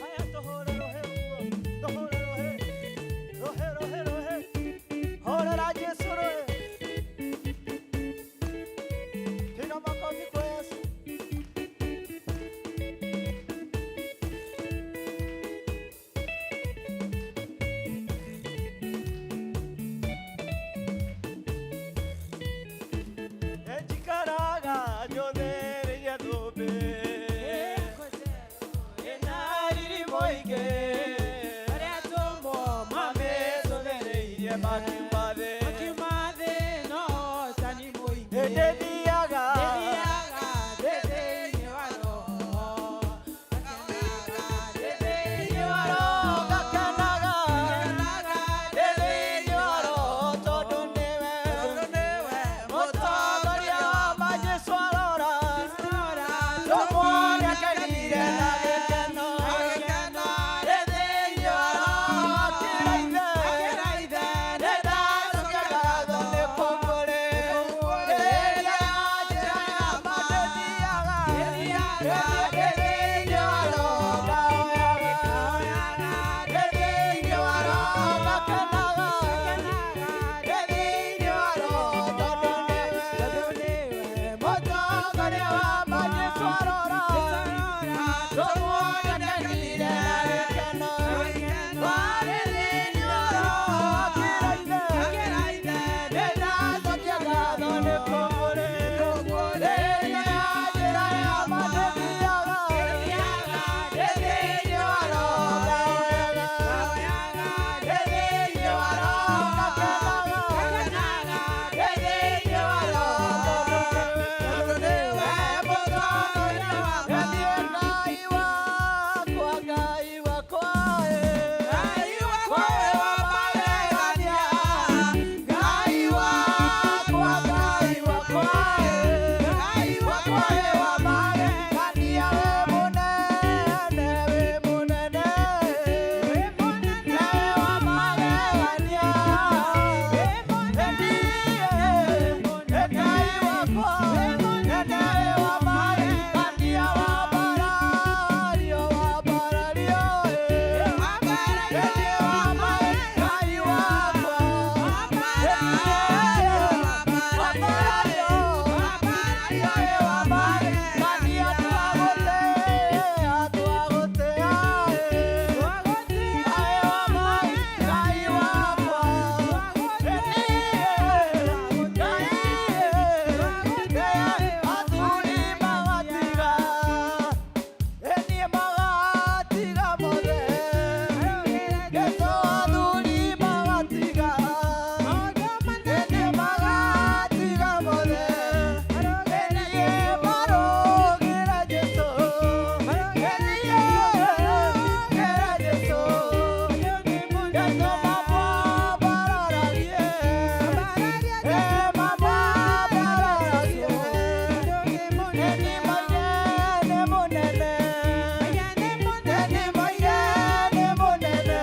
Aya tũhũre rũhĩ ũguo, tũhũre rũhĩ, rũhĩ, rũhĩ, rũhĩ. Hũrĩra Jesũ rũhĩ. Piga makofi kwa Yesu. Njikaraga njũthĩrĩirie thũmbĩ ĩna riri mũingĩ arĩa atũmwo mamĩcũthĩrĩirie makiuma thĩ hĩndĩ thiaga thĩinĩ wa roho ngakenaga ndĩ thĩinĩ wa roho tondũ nĩwe mũtongoria wa ma Jesũ arora tũmuone akenire na gĩkeno ndĩ thĩinĩ wa roho akĩra ithe nĩ ndacokia ngatho nĩ kũmũrĩria njĩra ya ma ndĩthiaga ndĩ thĩinĩ wa roho ngahoyaga ndĩ thĩinĩ wa roho ngakenaga ndĩ thĩinĩ wa roho tondũ nĩwe mũtongoria wa ma Jesũ arora tũmuone akenire na gĩkeno warĩ thĩinĩ wa roho akĩra ithe nĩ ndacokia ngatho nĩ kũmũrĩria njĩra ya ma ndĩthiaga ndĩ thĩinĩ wa roho ngahoyaga ndĩ thĩinĩ wa roho ngakenaga ndĩ thĩinĩ wa roho tondũ nĩwe mũtongoria wa ma. Ngai wakwa, Ngai wakwa, Ngai wakwa wa magegania, Ngai wakwa, Ngai wakwa, Ngai wakwa wa magegania, we mũnene, we mũnene, we mũnene wa magegania, we mũnene, Ngai wakwa, we mũnene wa magegania, wambarario, wambarario, Ngai wakwa, wambarario, wambarario, twagũtĩa, twagũtĩa, Ngai wakwa, athuri magatiga, niĩ magatiga mothe, Jesũ athuri magatiga, niĩ magatiga mothe, niĩ marũgĩra Jesũ, niĩ marũgĩra Jesũ, Jesũ mamwambararagie, mamwambararagie, nĩ mũnene mũnene, nĩ mũnene mũnene,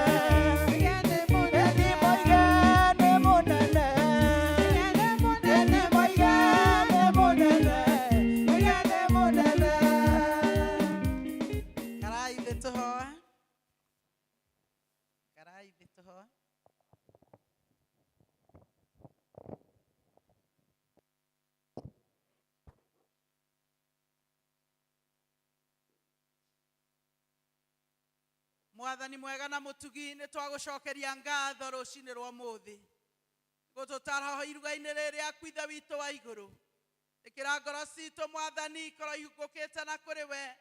nĩ mũnene mũnene, nĩ mũnene mũnene, mũnene mũnene. Karai thĩ tũhoe. Karai thĩ tũhoe. Mwathani mwega na mũtugi, nĩ twagũcokeria ngatho rũcinĩ rwa mũthĩ. Gũtũtara iruga-inĩ rĩrĩ rĩaku Ithe witũ wa igũrũ. Ĩkĩra ngoro citũ Mwathani ikorwo ihingũkĩte na kũrĩ we,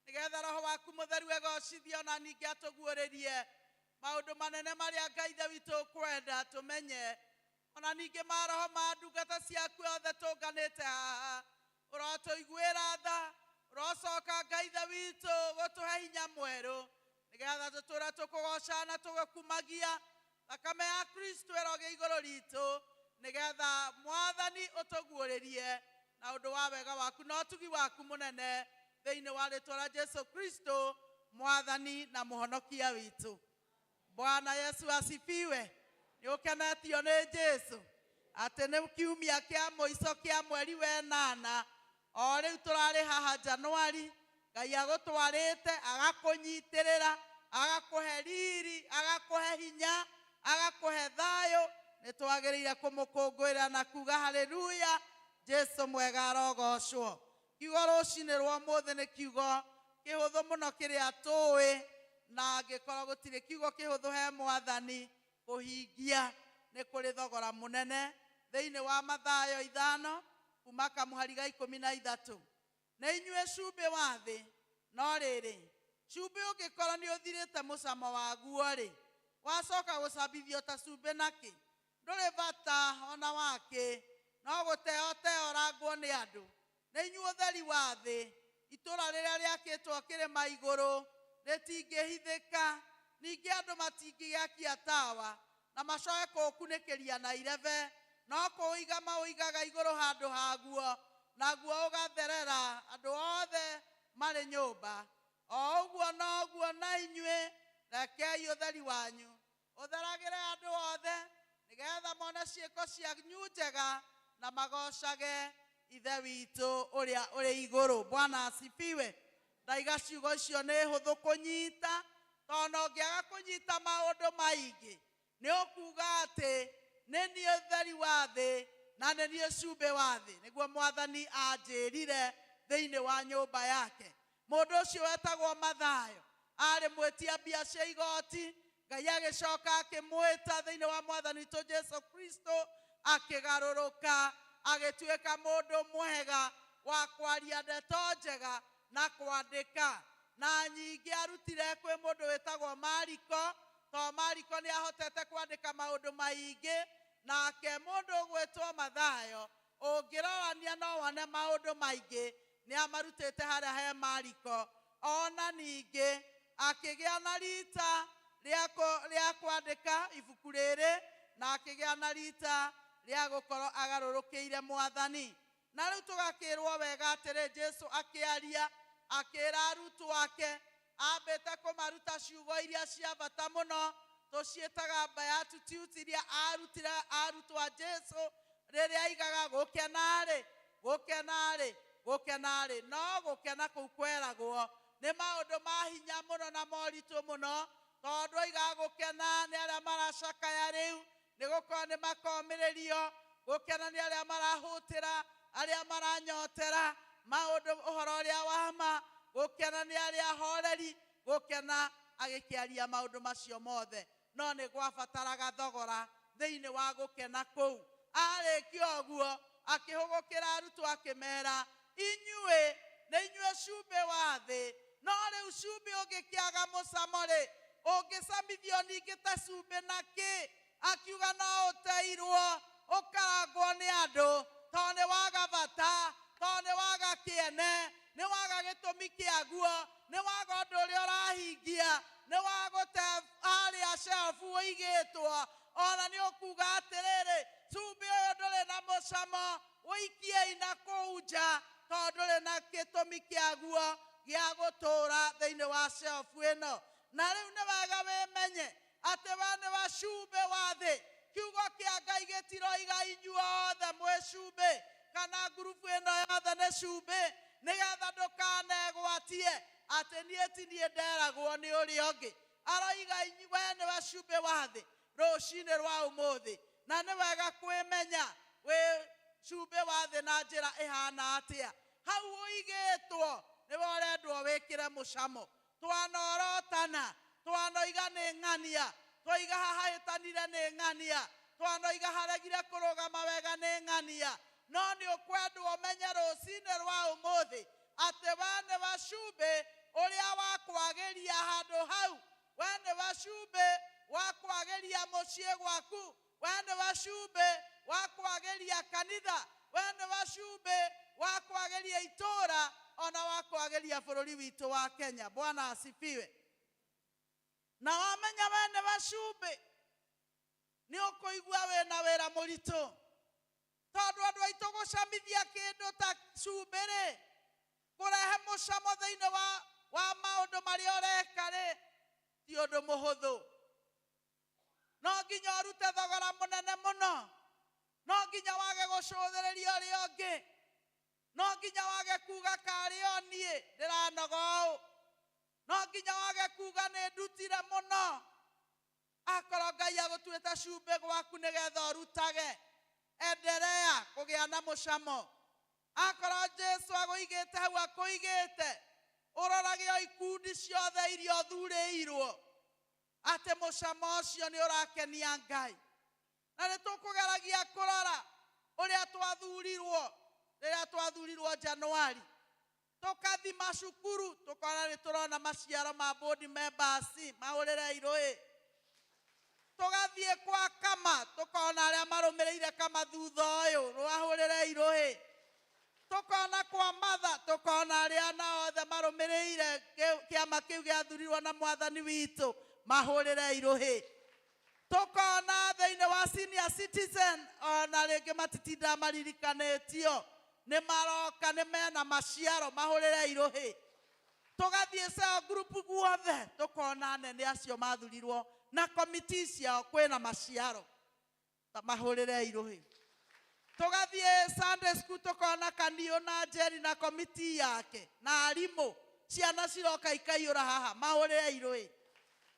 nĩgetha Roho waku Mũtheru egocithio na ningĩ atũguũrĩrie maũndũ manene marĩa Ngai Ithe witũ ũkwenda tũmenye, ona ningĩ maroho ma ndungata ciaku othe tũnganĩte haha. Ũrotũiguĩra tha, ũrocoka Ngai Ithe witũ gũtũhe hinya mwerũ, nĩgetha tũtũre tũkũgocaga na tũgũkumagia. Thakame ya Kristo ĩrogĩa igũrũ ritũ, nĩgetha Mwathani ũtũguũrĩrie na ũndũ wa wega waku na ũtugi waku mũnene, thĩinĩ wa rĩtwa rĩa Jesu Kristo Mwathani na Mũhonokia witũ. Bwana Yesu asifiwe. Nĩ ũkenetio nĩ Jesu atĩ nĩ kiumia kĩa mũico kĩa mweri wenana, o rĩu tũrarĩ haha Januari, Ngai agũtwarĩte agakũnyitĩrĩra, agakũhe riri, agakũhe hinya, agakũhe thayũ. Nĩ twagĩrĩire kũmũkũngũĩra na kuga haleluya, Jesu mwega arogocwo. Kiugo rũcinĩ rwa ũmũthĩ nĩ kiugo kĩhũthũ mũno kĩrĩa tũĩ, na angĩkorwo gũtirĩ kiugo kĩhũthũ he Mwathani kũhingia, nĩ kũrĩ thogora mũnene. Thĩinĩ wa Mathayo 5 kuma kamũhari ga 13, nĩ inyuĩ cumbĩ wa thĩ, no rĩrĩ, cumbĩ ũngĩkorwo nĩ ũthirĩte mũcamo waguo-rĩ, wacoka gũcambithio ta cumbĩ nakĩ? Ndũrĩ bata ona wakĩ, no gũteo teo rangwo nĩ andũ. Nĩ inyuĩ ũtheri wa thĩ. Itũũra rĩrĩa rĩakĩtwo kĩrĩma igũrũ rĩtingĩhithĩka, ningĩ andũ matingĩgĩakia tawa na macoke kũũkunĩkĩria na irebe, no kũũiga maũigaga igũrũ handũ haguo, naguo ũgatherera andũ othe marĩ nyũmba. O ũguo noguo na inyuĩ, rekei ũtheri wanyu ũtheragĩre andũ othe, nĩgetha mone ciĩko cianyu njega na magocage Ithe witũ ũrĩa ũrĩ igũrũ. Bwana asifiwe. Ndaiga ciugo icio nĩ hũthũ kũnyita, tondũ no ũngĩaga kũnyita maũndũ maingĩ nĩ ũkuga atĩ nĩ niĩ ũtheri wa thĩ na nĩ niĩ cumbĩ wa thĩ, nĩguo Mwathani anjĩrire thĩinĩ wa nyũmba yake. Mũndũ ũcio wetagwo Mathayo arĩ mwĩtia mbia cia igoti, Ngai agĩcoka akĩmwĩta thĩinĩ wa Mwathani witũ Jesu Kristo, akĩgarũrũka agĩtuĩka mũndũ mwega wa kwaria ndeto njega na kwandĩka. Na nyingĩ arutire kwĩ mũndũ wĩtagwo Mariko, tondũ Mariko nĩ ahotete kwandĩka maũndũ maingĩ. Nake mũndũ ũgwĩtwo Mathayo, ũngĩrorania no wone maũndũ maingĩ nĩ amarutĩte harĩa he Mariko. Ona ningĩ akĩgĩa na rita rĩa kwandĩka ibuku rĩrĩ, na akĩgĩa na rita rĩa gũkorwo agarũrũkĩire Mwathani. Na rĩu tũgakĩrwo wega atĩrĩ, Jesu akĩaria akĩra arutwo ake, ambĩte kũmaruta ciugo iria cia bata mũno tũciĩtaga Beatitudes, iria arutire arutwo a Jesu rĩrĩa aigaga gũkena-rĩ, gũkena-rĩ, gũkena-rĩ. No gũkena kũu kweragwo nĩ maũndũ ma hinya mũno na moritũ mũno, tondũ aigaga gũkena nĩ arĩa maracakaya rĩu, nĩ gũkorwo nĩ makomĩrĩrio. Gũkena nĩ arĩa marahũtĩra, arĩa maranyotera maũndũ ũhoro ũrĩa wa ma. Gũkena nĩ arĩa ahoreri. Gũkena agĩkĩaria maũndũ macio mothe, no nĩ gwabataraga thogora thĩinĩ wa gũkena kũu. Arĩkia ũguo akĩhũgũkĩra arutwo akĩmera, inyuĩ nĩ inyuĩ cumbĩ wa thĩ, no rĩu cumbĩ ũngĩkĩaga mũcamo-rĩ, ũngĩcamithio ningĩ ta cumbĩ nakĩ? Akiuga no ũteirwo ũkarangwo nĩ andũ, tondũ nĩ waga bata, tondũ nĩ waga kĩene, nĩ waga gĩtũmi kĩaguo, nĩ waga ũndũ ũrĩa ũrahingia, nĩ wagũte harĩa shelf ũigĩtwo. Ona nĩ ũkuga atĩrĩrĩ, cumbĩ ũyũ ndũrĩ na mũcamo, ũikiei na kũu nja, tondũ ndũrĩ na gĩtũmi kĩaguo gĩa gũtũũra thĩinĩ wa shelf ĩno. Na rĩu nĩ wega wĩmenye atĩ we nĩ wa cumbĩ wa thĩ. Kiugo kĩa Ngai gĩtiroiga inyuothe mwĩ cumbĩ, kana ngurubu ĩno yothe nĩ cumbĩ, nĩgetha ndũkanegwatie atĩ niĩ ti niĩ nderagwo nĩ ũrĩa ũngĩ. Aroiga we nĩ wa cumbĩ wa thĩ rũcinĩ rwa ũmũthĩ. Na nĩ wega kwĩmenya wĩ cumbĩ wa thĩ na njĩra ĩhana atĩa. Hau ũigĩtwo nĩwe ũrendwo wĩkĩre mũcamo. Twanorotana, twanoiga nĩ ng'ania, twaiga haha hĩtanire nĩ ng'ania, Twanoiga haregire kũrũgama wega nĩ ng'ania. No nĩ ũkwendwo ũmenye rũcinĩ rwa ũmũthĩ atĩ we nĩwe cumbĩ ũrĩa wa kwagĩria handũ hau. We nĩwe cumbĩ wa kwagĩria mũciĩ gwaku. We nĩwe cumbĩ wa kwagĩria kanitha. We nĩwe cumbĩ wa kwagĩria itũũra ona wa kwagĩria bũrũri witũ wa Kenya. Bwana asifiwe. Na wamenya we nĩwe cumbĩ nĩ ũkũigua wĩna wĩra mũritũ, tondũ andũ aitũ gũcamithia kĩndũ ta cumbĩ rĩ, kũrehe mũcamo thĩinĩ wa maũndũ marĩa ũreka rĩ, ti ũndũ mũhũthũ. No nginya ũrute thogora mũnene mũno, no nginya wage gũcũthĩrĩria ũrĩa ũngĩ, no nginya wage kuga karĩ o niĩ ndĩranoga ũũ, no nginya wage kuga nĩ ndutire mũno. Akorwo Ngai agũtuĩte cumbĩ gwaku nĩgetha ũrutage, endelea kũgĩa na mũcamo. Akorwo Jesu agũigĩte hau akũigĩte, ũrorage o ikundi ciothe iria ũthurĩirwo atĩ mũcamo ũcio nĩ ũrakenia Ngai. Na nĩ tũkũgeragia kũrora ũrĩa twathurirwo rĩrĩa twathurirwo Januari, tũkathima cukuru tũkona nĩ tũrona maciaro ma board members mahũrĩre irũĩ. Tũgathiĩ kwa kama tũkona arĩa marũmĩrĩire kama thutha ũyũ rwahũrĩre irũĩ. Tũkona kwa matha tũkona arĩa nao othe marũmĩrĩire kĩama kĩu gĩathurirwo na mwathani witũ mahũrĩre irũĩ. Tũkona thĩinĩ wa senior citizen ona rĩngĩ matitindaga maririkanĩtio, nĩ maroka nĩ mena maciaro mahũrĩre irũĩ. Tũgathiĩ cell group guothe tũkona anene acio mathurirwo na komiti ciao kwĩna maciaro mahũrĩre irũĩ. Tũgathiĩ Sunday school tũkona Kaniũ na Njeri na komiti yake na arimũ, ciana ciroka ikaiyũra haha mahũrĩre irũĩ.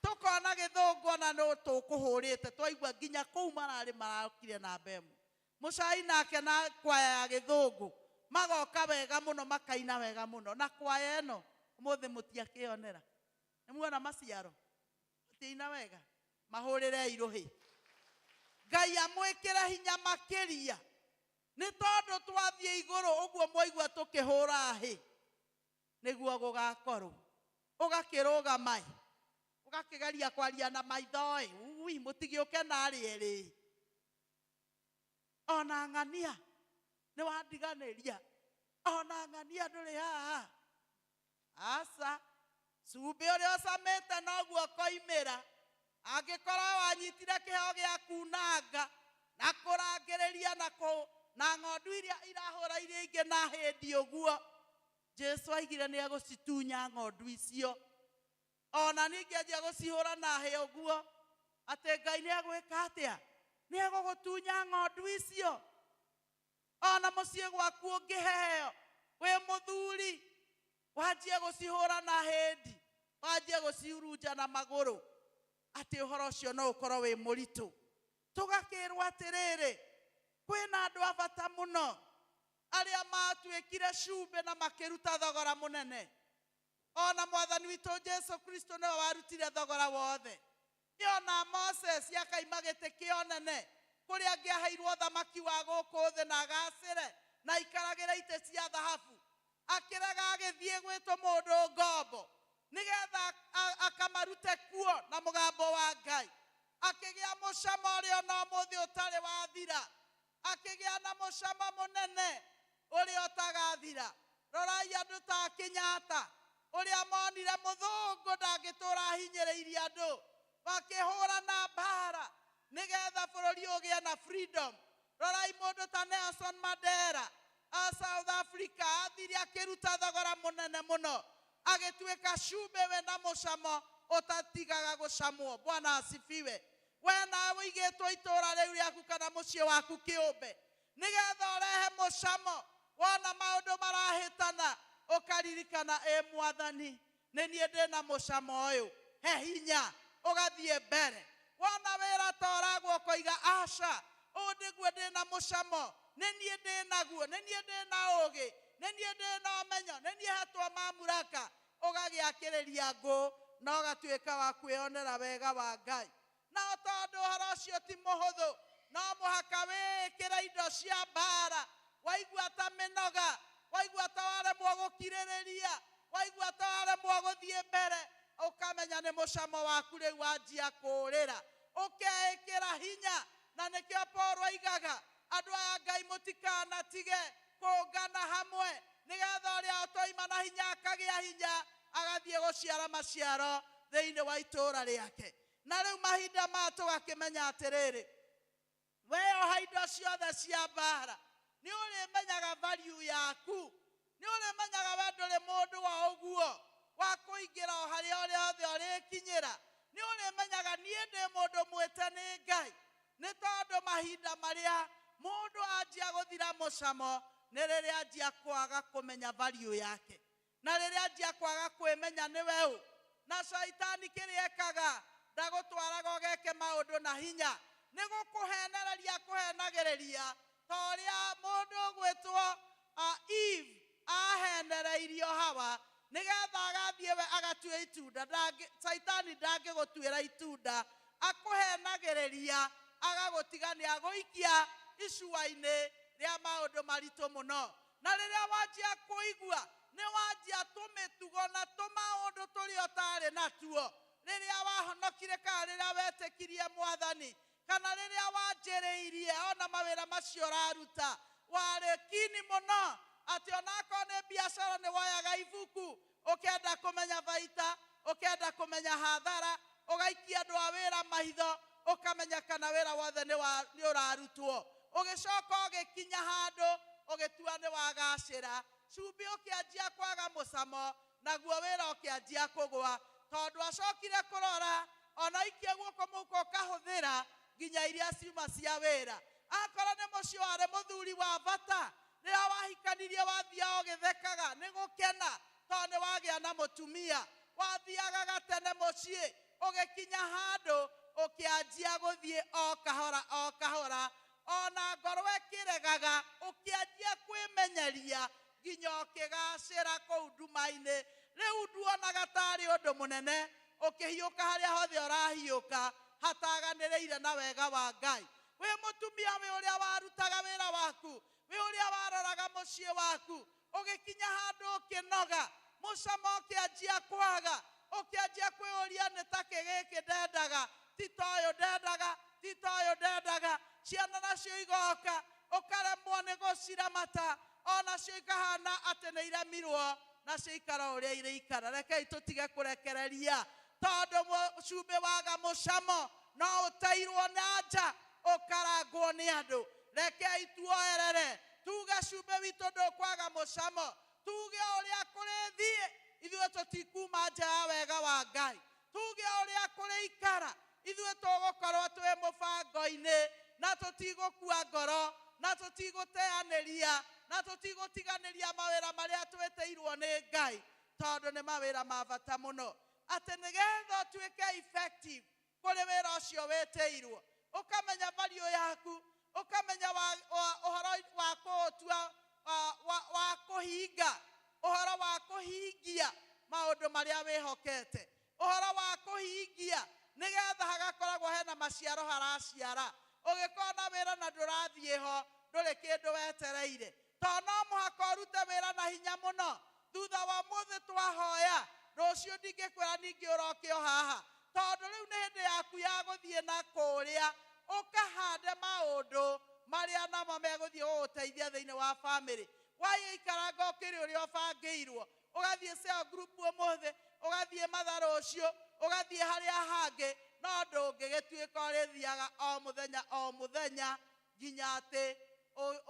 Tũkona gĩthũngũ ona no tũkũhũrĩte twaigua nginya kũu mararĩ marokire na mbemu. Mũcai nake na kwaya ya gĩthũngũ magoka wega mũno makaina wega mũno. Na kwaya ĩno ũmũthĩ mũtiakĩonera, nĩ muona maciaro matiaina wega, mahũrĩre irũhĩ. Ngai amwĩkĩre hinya makĩria, nĩ tondũ twathiĩ igũrũ ũguo mwaigua tũkĩhũra hĩ nĩguo gũgakorwo. Ũgakĩrũgama ĩ, ũgakĩgeria kwaria na maitho ĩ, ui mũtigĩũke narĩ erĩ. Ona ng'ania nĩ wandiganĩria, ona ng'ania ndũrĩ haha. Aca, cumbĩ ũrĩa ũcamĩte noguo ũkoimĩra. Angĩkorwo wanyitire kĩheo gĩa kunanga na kũrangĩrĩria na ng'ondu iria irahũra iria ingĩ na hĩndĩ ũguo, Jesu aigire nĩ egũcitunya ng'ondu icio. Ona ningĩ anjia gũcihũra na hĩ ũguo, atĩ Ngai nĩ egwĩka atĩa? Nĩ egũgũtunya ng'ondu icio. Ona mũciĩ gwaku ũngĩheo wĩ mũthuri, wanjie gũcihũra na hĩndi, wanjie gũcihurunja na magũrũ, atĩ ũhoro ũcio no ũkorwo wĩ mũritũ. Tũgakĩrwo atĩrĩrĩ, kwĩna andũ a bata mũno arĩa matuĩkire cumbĩ na makĩruta thogora mũnene. Ona mwathani witũ Jesu Kristo nĩwe warutire thogora wothe. Ona Moses akaima gĩtĩ kĩa ũnene kũrĩa angĩaheirwo thamaki wa gũkũ thĩ na agacĩre na aikaragĩre itĩ cia thahabu, akĩrega agĩthiĩ gwĩtwo mũndũ ngombo nĩgetha akamarute kuo na mũgambo wa Ngai. Akĩgĩa mũcamo ũrĩa ona ũmũthĩ ũtarĩ wathira, akĩgĩa na mũcamo mũnene ũrĩa ũtagathira. Rorai andũ ta Kenyatta ũrĩa monire mũthũngũ ndangĩtũra ahinyĩrĩirie andũ, makĩhũra na mbara nĩgetha bũrũri ũgĩe na freedom. Rorai mũndũ ta Nelson Mandela a South Africa, athire akĩruta thogora mũnene mũno, agĩtuĩka cumbĩ wĩna mũcamo ũtatigaga gũcamwo. Bwana asifiwe. We nawe ũigĩtwo itũũra rĩu rĩaku kana mũciĩ waku kĩũmbe nĩgetha ũrehe mũcamo. Wona maũndũ marahĩtana ũkaririkana, ĩ mwathani, nĩ niĩ ndĩna mũcamo ũyũ, he hinya, ũgathiĩ mbere. Wona wĩra ta ũragwo ũkoiga, aca, ũũ nĩguo ndĩna mũcamo, nĩ niĩ ndĩnaguo, nĩ niĩ ndĩna ũũgĩ, nĩ niĩ ndĩna ũmenyo, nĩ niĩ hetwo mamuraka. Ũgagĩakĩrĩria ngũ na ũgatuĩka wa kwĩonera wega wa Ngai. Na tondũ ũhoro ũcio ti mũhũthũ, waku rĩu wanjia kũũrĩra ũkeĩkĩra hinya na nĩkĩo Paul oigaga andũ aya Ngai mũtikanatige kũngana hamwe nĩgetha ũrĩa ũtoima na hinya akagĩa hinya agathiĩ gũciara maciaro thĩinĩ wa itũũra rĩake. Na rĩu mahinda maya tũgakĩmenya atĩrĩrĩ, weyoha indo ciothe cia mbara nĩ ũrĩmenyaga value yaku, nĩ ũrĩmenyaga we ndũrĩ mũndũ wa ũguo wa kũingĩra o harĩa ũrĩa hothe ũrĩkinyĩra. Nĩ ũrĩmenyaga niĩ ndĩ mũndũ mwĩte nĩ Ngai, nĩ tondũ mahinda marĩa mũndũ anjia gũthira mũcamo nĩ rĩrĩa anjia kwaga kũmenya value yake, na rĩrĩa anjia kwaga kwĩmenya nĩwe ũ. Na caitani kĩrĩa ekaga ndagũtwaraga ũgeke maũndũ na hinya, nĩ gũkũhenereria akũhenagĩrĩria ta ũrĩa mũndũ ũgwĩtwo Eve ahenereirio Hawa nĩgetha agathiĩ we agatue itunda. Caitani ndangĩgũtuĩra itunda, akũhenagĩrĩria agagũtiga nĩ agũikia icua-inĩ rĩa maũndũ maritũ mũno. Na rĩrĩa wanjia kũigua nĩ wanjia tũmĩtugo na tũmaũndũ tũrĩa ũtarĩ natuo rĩrĩa wahonokire kana rĩrĩa wetĩkirie Mwathani kana rĩrĩa wanjĩrĩirie ona mawĩra macio ũraruta warĩ kini mũno atĩ onakorwo nĩ biacara nĩ woyaga ibuku ũkenda kũmenya baita, ũkenda kũmenya hathara, ũgaikia andũ a wĩra maitho ũkamenya kana wĩra wothe nĩ ũrarutwo. Ũgĩcoka ũgĩkinya handũ ũgĩtua nĩ wagacĩra, cumbĩ ũkĩanjia kwaga mũcamo naguo wĩra ũkĩanjia kũgwa, tondũ acokire kũrora ona ikia guoko mũhuko ũkahũthĩra nginya iria ciuma cia wĩra. Akorwo nĩ mũciĩ warĩ mũthuri wa bata, rĩrĩa wahikanirie wathiaga ũgĩthekaga nĩ gũkena tondũ nĩ wagĩa na mũtumia, wathiaga gatene mũciĩ ũgĩkinya handũ ũkĩanjia gũthiĩ o kahora o kahora, ona ngoro ĩkĩregaga ũkĩanjia kwĩmenyeria nginya ũkĩgacĩra kũu nduma-inĩ. Rĩu nduonaga tarĩ ũndũ mũnene ũkĩhiũka harĩa hothe ũrahiũka hataganĩrĩire na wega wa Ngai. Wĩ mũtumia wĩ ũrĩa warutaga wĩra waku, wĩ ũrĩa waroraga mũciĩ waku, ũgĩkinya handũ ũkĩnoga, mũcamo ũkĩanjia kwaga, ũkĩanjia kwĩyũria nĩ takĩ gĩkĩ ndendaga, ti ta ũyũ ndendaga, ti ta ũyũ ndendaga. Ciana nacio igoka ũkaremwo nĩ gũciramata, onacio ikahana atĩ nĩ iremirwo, nacio ikara ũrĩa irĩikara. Rekei tũtige kũrekereria tondũ cumbĩ waga mũcamo no ũteirwo na nja ũkarangwo nĩ andũ. Rekei tuoerere tuge cumbĩ witũ ndũkwaga mũcamo, tuge ũrĩa kũrĩthiĩ ithuĩ tũtikuma nja ya wega wa Ngai, tuge ũrĩa kũrĩikara ithuĩ tũgũkorwo twĩ mũbango-inĩ na tũtigũkua ngoro na tũtigũteanĩria na tũtigũtiganĩria mawĩra marĩa twĩtĩirwo nĩ Ngai, tondũ nĩ mawĩra ma bata mũno atĩ nĩgetha ũtuĩke effective kũrĩ wĩra ũcio wĩtĩirwo, ũkamenya value yaku, ũkamenya ũhoro wa kũũtua, wa kũhinga, ũhoro wa kũhingia maũndũ marĩa wĩhokete, ũhoro wa kũhingia nĩgetha hagakoragwo hena maciaro haraciara. Ũgĩkorwo na wĩra na ndũrathiĩ ho ndũrĩ kĩndũ wetereire, tondũ no mũhaka ũrute wĩra na hinya mũno. Thutha wa mũthĩ twahoya, rũciũ ndingĩkwĩra ningĩ ũroke o haha, tondũ rĩu nĩ hĩndĩ yaku ya gũthiĩ na kũrĩa ũkahande maũndũ marĩa namo megũthiĩ gũgũteithia thĩinĩ wa bamĩrĩ. Waikaranga ũkĩrĩ ũrĩa ũbangĩirwo, ũgathiĩ cell group ũmũthĩ, ũgathiĩ matha rũciũ, ũgathiĩ harĩa hangĩ, no ndũngĩgĩtuĩka ũrĩthiaga o mũthenya o mũthenya nginya atĩ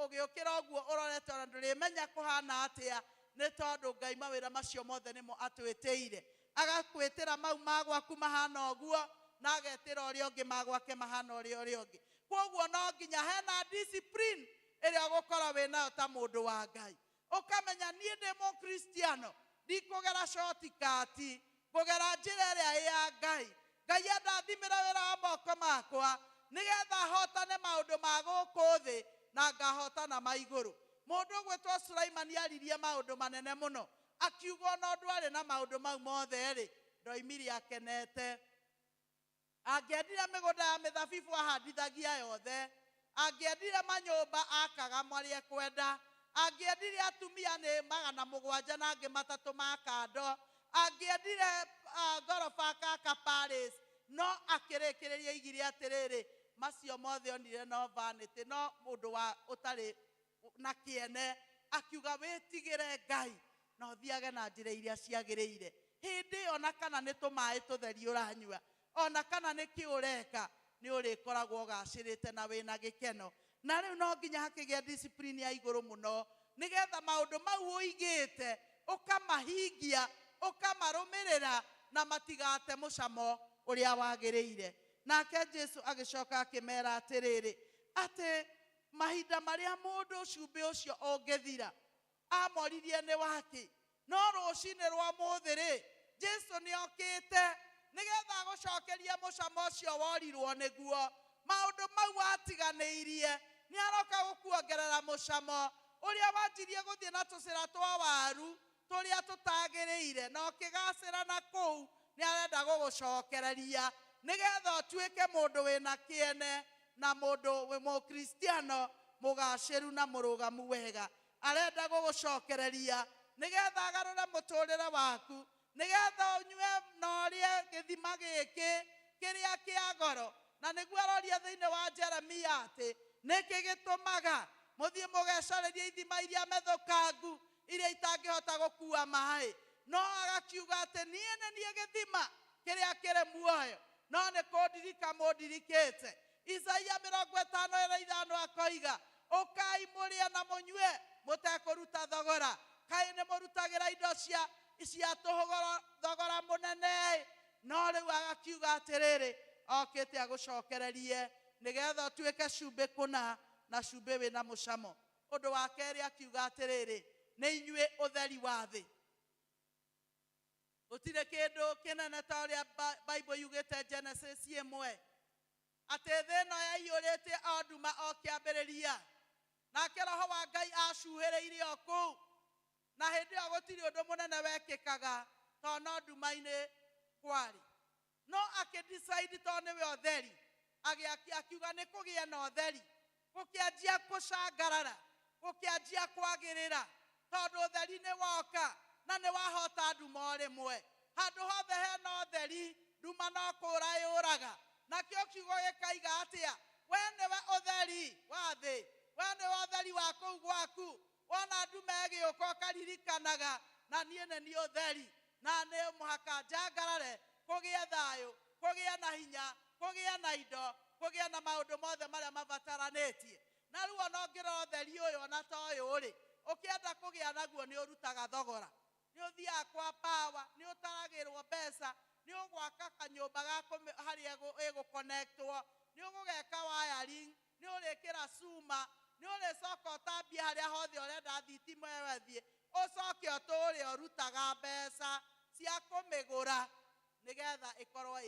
ũgĩũkĩra ũguo ũrorete ona ndũrĩmenya kũhana atĩa, nĩ tondũ Ngai mawĩra macio mothe nĩmo atwĩtĩire. Agakwĩtĩra mau ma gwaku mahana ũguo, na agetĩra ũrĩa ũngĩ ma gwake mahana ũrĩa ũrĩa ũngĩ. Koguo no nginya hena discipline ĩrĩa ũgũkorwo wĩnayo ta mũndũ wa Ngai, ũkamenya niĩ ndĩ mũkristiano, ndikũgera shortcut, ngũgera njĩra ĩrĩa ĩ ya Ngai. Ngai andathimĩre wĩra wa moko makwa nĩgetha hotane maũndũ ma gũkũ thĩ na ngahotana ma igũrũ. Mũndũ ũgwĩtwo Sulaimani aririe maũndũ manene mũno, akiuga ona ũndũ arĩ na maũndũ mau mothe rĩ, ndoimire akenete. Angĩendire mĩgũnda ya mĩthabibũ ahandithagia yothe, angĩendire manyũmba akaga marĩa ekwenda, angĩendire atumia nĩ 700 na angĩ 3 ma kando, angĩendire ngoroba akaka Paris, no akĩrĩkĩrĩria aigire atĩrĩrĩ, macio mothe onire no vanity, no mũndũ wa ũtarĩ na kĩene. Akiuga wĩtigĩre Ngai na ũthiage na njĩra iria ciagĩrĩire. Hĩndĩ ĩyo ona kana nĩ tũmaĩ tũtheri ũranyua, ona kana nĩ kĩ ũreka, nĩ ũrĩkoragwo ũgacĩrĩte na wĩna gĩkeno. Na rĩu no nginya hakĩgĩe discipline ya igũrũ mũno, nĩgetha maũndũ mau ũigĩte ũkamahingia, ũkamarũmĩrĩra, na matigate mũcamo ũrĩa wagĩrĩire. Nake Jesu agĩcoka akĩmera atĩrĩrĩ, atĩ mahinda marĩa mũndũ cumbĩ ũcio ũngĩthira, amoririe nĩ waki, no rũcinĩ rwa mũthĩ rĩ, Jesu nĩ okĩte nĩgetha agũcokerie mũcamo ũcio worirwo nĩguo. Maũndũ mau watiganĩirie nĩ aroka gũkuongerera mũcamo ũrĩa wanjirie gũthiĩ na tũcĩra twa waru tũrĩa tũtagĩrĩire, na ũkĩgacĩra na kũu, nĩ arenda gũgũcokereria nĩgetha ũtuĩke mũndũ wĩna kĩene na mũndũ wĩ mũkristiano mũgacĩru na mũrũgamu wega. Arenda gũgũcokereria nĩgetha agarũre mũtũrĩre waku, nĩgetha ũnyue na ũrĩe gĩthima gĩkĩ kĩrĩa kĩa goro. Na nĩguo aroria thĩinĩ wa Jeremia atĩ nĩkĩ gĩtũmaga mũthiĩ mũgecarĩrie ithima iria methũkangu iria itangĩhota gũkua maĩ, no agakiuga atĩ niĩ nĩ niĩ gĩthima kĩrĩa kĩrĩ muoyo, no nĩ kũndirika mũndirikĩte. Isaia 55 akoiga, ũkai mũrĩe na mũnyue mũtekũruta thogora. Kaĩ nĩ mũrutagĩra indo cia tũhũ thogora mũnene? No rĩu agakiuga atĩrĩrĩ, okĩte agũcokererie nĩgetha ũtuĩke cumbĩ kũna na cumbĩ wĩna mũcamo. Ũndũ wa kerĩ akiuga atĩrĩrĩ, nĩ inyuĩ ũtheri wa thĩ. Gũtirĩ kĩndũ kĩnene ta ũrĩa Bible yugĩte Genesis 1, atĩ thĩ ĩno yaiyũrĩte o nduma o kĩambĩrĩria, nake Roho wa Ngai acuhĩrĩire o kũu, na hĩndĩ ĩyo gũtirĩ ũndũ mũnene wekĩkaga tondũ no nduma-inĩ kwarĩ. No akĩdecide tondũ nĩwe ũtheri, akiuga nĩ kũgĩe na ũtheri, gũkĩanjia gũcangarara, gũkĩanjia kwagĩrĩra, tondũ ũtheri nĩ woka na nĩ wahota nduma o rĩmwe. Handũ hothe hena ũtheri, nduma no kũũra yũraga. Nakĩo kiugo gĩkaiga atĩa? We nĩwe ũtheri wa thĩ, we nĩwe ũtheri wa kũu gwaku. Wona nduma ĩgĩũka ũkaririkanaga, na niĩ nĩ niĩ ũtheri, na nĩ mũhaka njangarare, kũgĩe thayũ, kũgĩe na hinya, kũgĩe na indo, kũgĩe na maũndũ mothe marĩa mabataranĩtie. Na rĩu ona ũngĩrora ũtheri ũyũ ona ta ũyũ rĩ, ũkĩenda kũgĩa naguo nĩ ũrutaga thogora, nĩ ũthiaga kwa power, nĩ ũtaragĩrwo mbeca, nĩ ũgwaka kanyũmba ga harĩa ĩgũconnectwo, nĩ ũgũgeka wiring, nĩ ũrĩkĩra cuma, nĩ ũrĩcoka ũtambie harĩa hothe ũrenda thitima ĩyo ĩthiĩ, ũcoke ũtũre ũrutaga mbeca cia kũmĩgũra nĩgetha ĩkorwo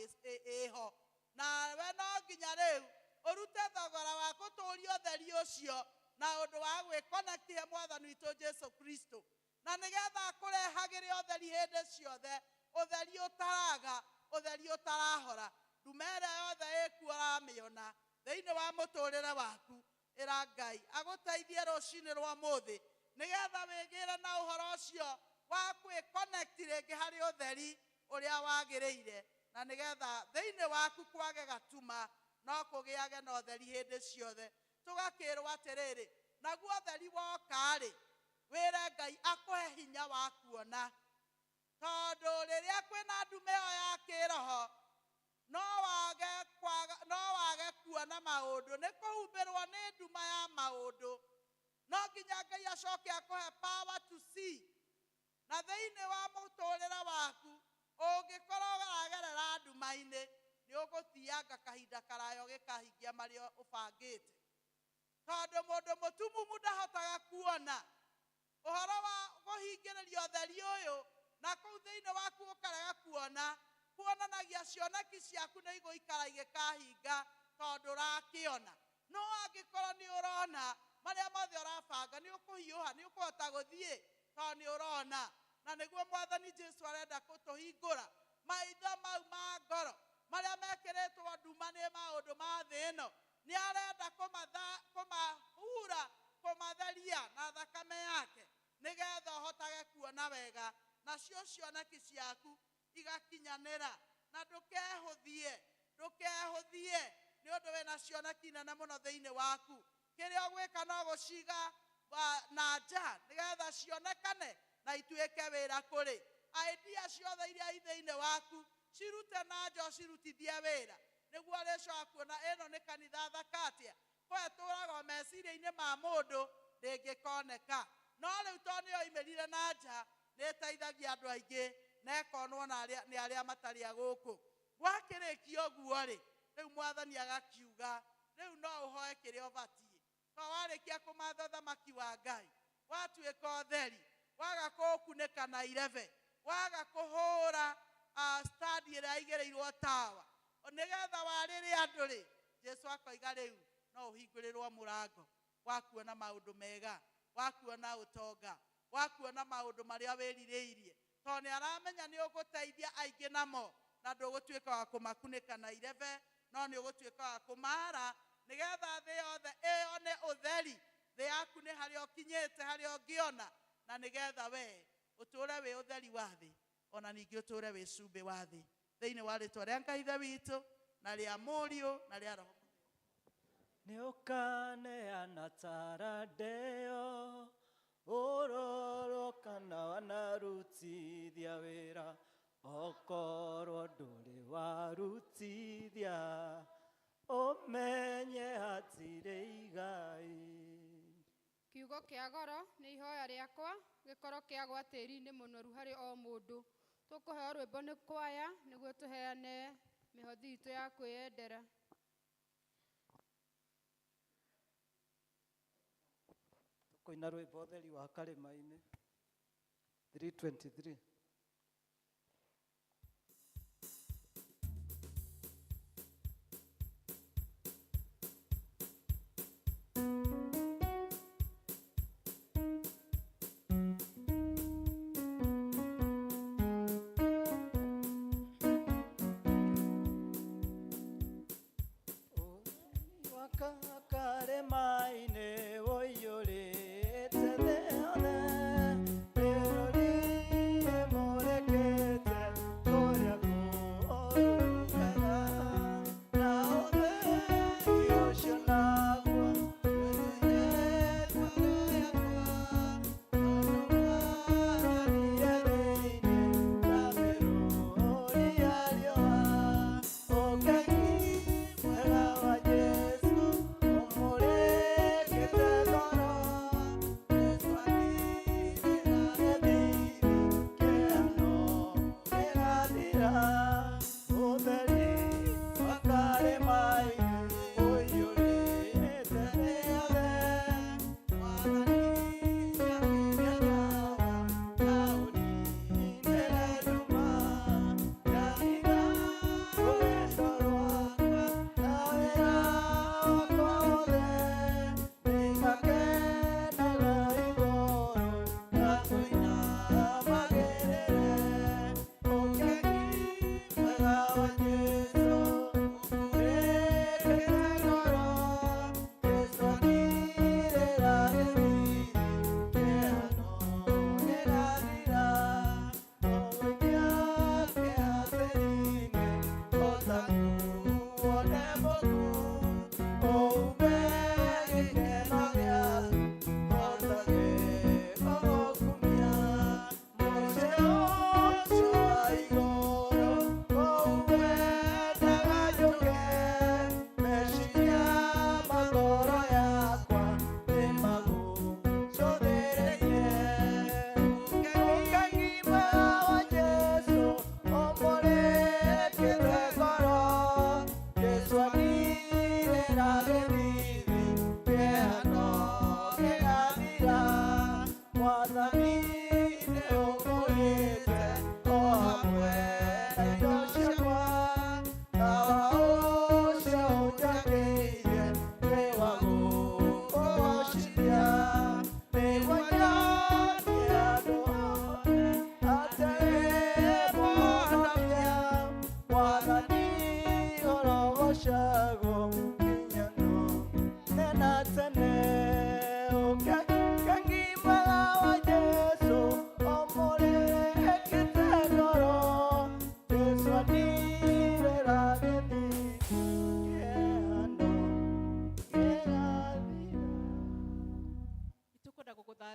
ĩho. Nawe no nginya rĩu ũrute thogora wa gũtũria ũtheri ũcio na ũndũ wa gwĩconnect he Mwathani witũ Jesu Kristo, na nĩgetha akũrehagĩre ũtheri hĩndĩ ciothe, ũtheri ũtaraga, ũtheri ũtarahora. Nduma ĩrĩa yothe ĩkuo ũramĩona thĩinĩ wa mũtũrĩre waku, ĩra Ngai agũteithie rũcinĩ rwa mũthĩ nĩgetha wĩgĩre na ũhoro ũcio wa gwĩconnect rĩngĩ harĩ ũtheri ũrĩa wagĩrĩire, na nĩgetha thĩinĩ waku kwage gatuma, no kũgĩage na ũtheri hĩndĩ ciothe. Tũgakĩrwo atĩrĩrĩ, naguo ũtheri woka-rĩ, wĩre Ngai akũhe hinya wa kuona, tondũ rĩrĩa kwĩna nduma ĩyo ya kĩroho, no wage kuona maũndũ, nĩ kũhumbĩrwo nĩ nduma ya maũndũ. No nginya Ngai acoke akũhe power to see. Na thĩinĩ wa mũtũrĩre waku, ũngĩkorwo ũragerera nduma-inĩ, nĩ ũgũthianga kahinda karaya ũgĩkahingia marĩa ũbangĩte, tondũ mũndũ mũtumumu ndahotaga kuona. Ũhoro wa kũhingĩrĩria ũtheri ũyũ na kũu thĩinĩ waku ũkarega kuona, kuonanagia cioneki ciaku nĩ igũikara igĩkahinga tondũ ũrakĩona. No angĩkorwo nĩ ũrona marĩa mothe ũrabanga, nĩ ũkũhiũha, nĩ ũkũhota gũthiĩ tondũ nĩ ũrona. Na nĩguo Mwathani Jesu arenda gũtũhingũra maitho mau ma ngoro marĩa mekĩrĩtwo nduma nĩ maũndũ ma thĩ ĩno, nĩ arenda kũmahura, kũmatheria na thakame yake, nĩgetha ũhotage kuona wega, nacio cioneki ciaku Igakinyanĩra na ndũkehũthie, ndũkehũthie nĩ ũndũ wĩna cioneki nene mũno thĩinĩ waku. Kĩrĩa ũgwĩka no gũciga na nja nĩgetha cionekane na ituĩke wĩra kũrĩ. Idea ciothe iria i thĩinĩ waku cirute na nja ũcirutithie wĩra nĩguo ũrĩcoka kuona ĩno nĩ kanitha thaka atĩa. Ko ĩtũraga o meciria-inĩ ma mũndũ ndĩngĩkoneka, no rĩu tondũ nĩyo imĩrire na nja nĩ ĩteithagia andũ aingĩ na ĩkonwo nĩ arĩa matarĩ a gũkũ. Gwakĩrĩkia ũguo rĩ, rĩu mwathani agakiuga rĩu no ũhoe kĩrĩa ũbatiĩ, tondũ warĩkia kũmatha ũthamaki wa Ngai watuĩka ũtheri, waga kũũkunĩka na irebe, waga kũhũra stand ĩrĩa ĩigĩrĩirwo tawa nĩgetha warĩre andũ rĩ, Jesu akoiga rĩu no ũhingũrĩrwo mũrango wa kuona maũndũ mega, wa kuona ũtonga, wa kuona maũndũ marĩa wĩrirĩirie, tondũ nĩ aramenya nĩ ũgũteithia aingĩ namo na ndũgũtuĩka wa kũmakunĩka na irebe, no nĩ ũgũtuĩka wa kũmara nĩgetha thĩ yothe ĩyone ũtheri. Thĩ yaku nĩ harĩa ũkinyĩte, harĩa ũngĩona, na nĩgetha we ũtũre wĩ ũtheri wa thĩ, ona ningĩ ũtũre wĩ cumbĩ wa thĩ. Thĩinĩ wa rĩtwa rĩa Ngai Ithe witũ na rĩa Mũriũ na rĩa Roho. Nĩ ũkaneana tarandeo ũrorwo kana wanarutithia wĩra, okorwo ndũrĩ warutithia ũmenye hatirĩ igai. Kiugo kĩa goro nĩ ihoya rĩakwa gĩkorwo kĩagwa tĩri-inĩ mũnoru harĩ o mũndũ. Tũkũheo rwĩmbo nĩ kwaya nĩguo tũheane mĩhothi itũ ya kwĩyendera. Tũkũina rwĩmbo ũtheri wa karĩma-inĩ 323. Karĩma-inĩ ũiyũrĩte thĩ yothe, mĩrũri ĩmũrĩkĩte kũrĩa kũũrugaga, na ũtheri ũcio naguo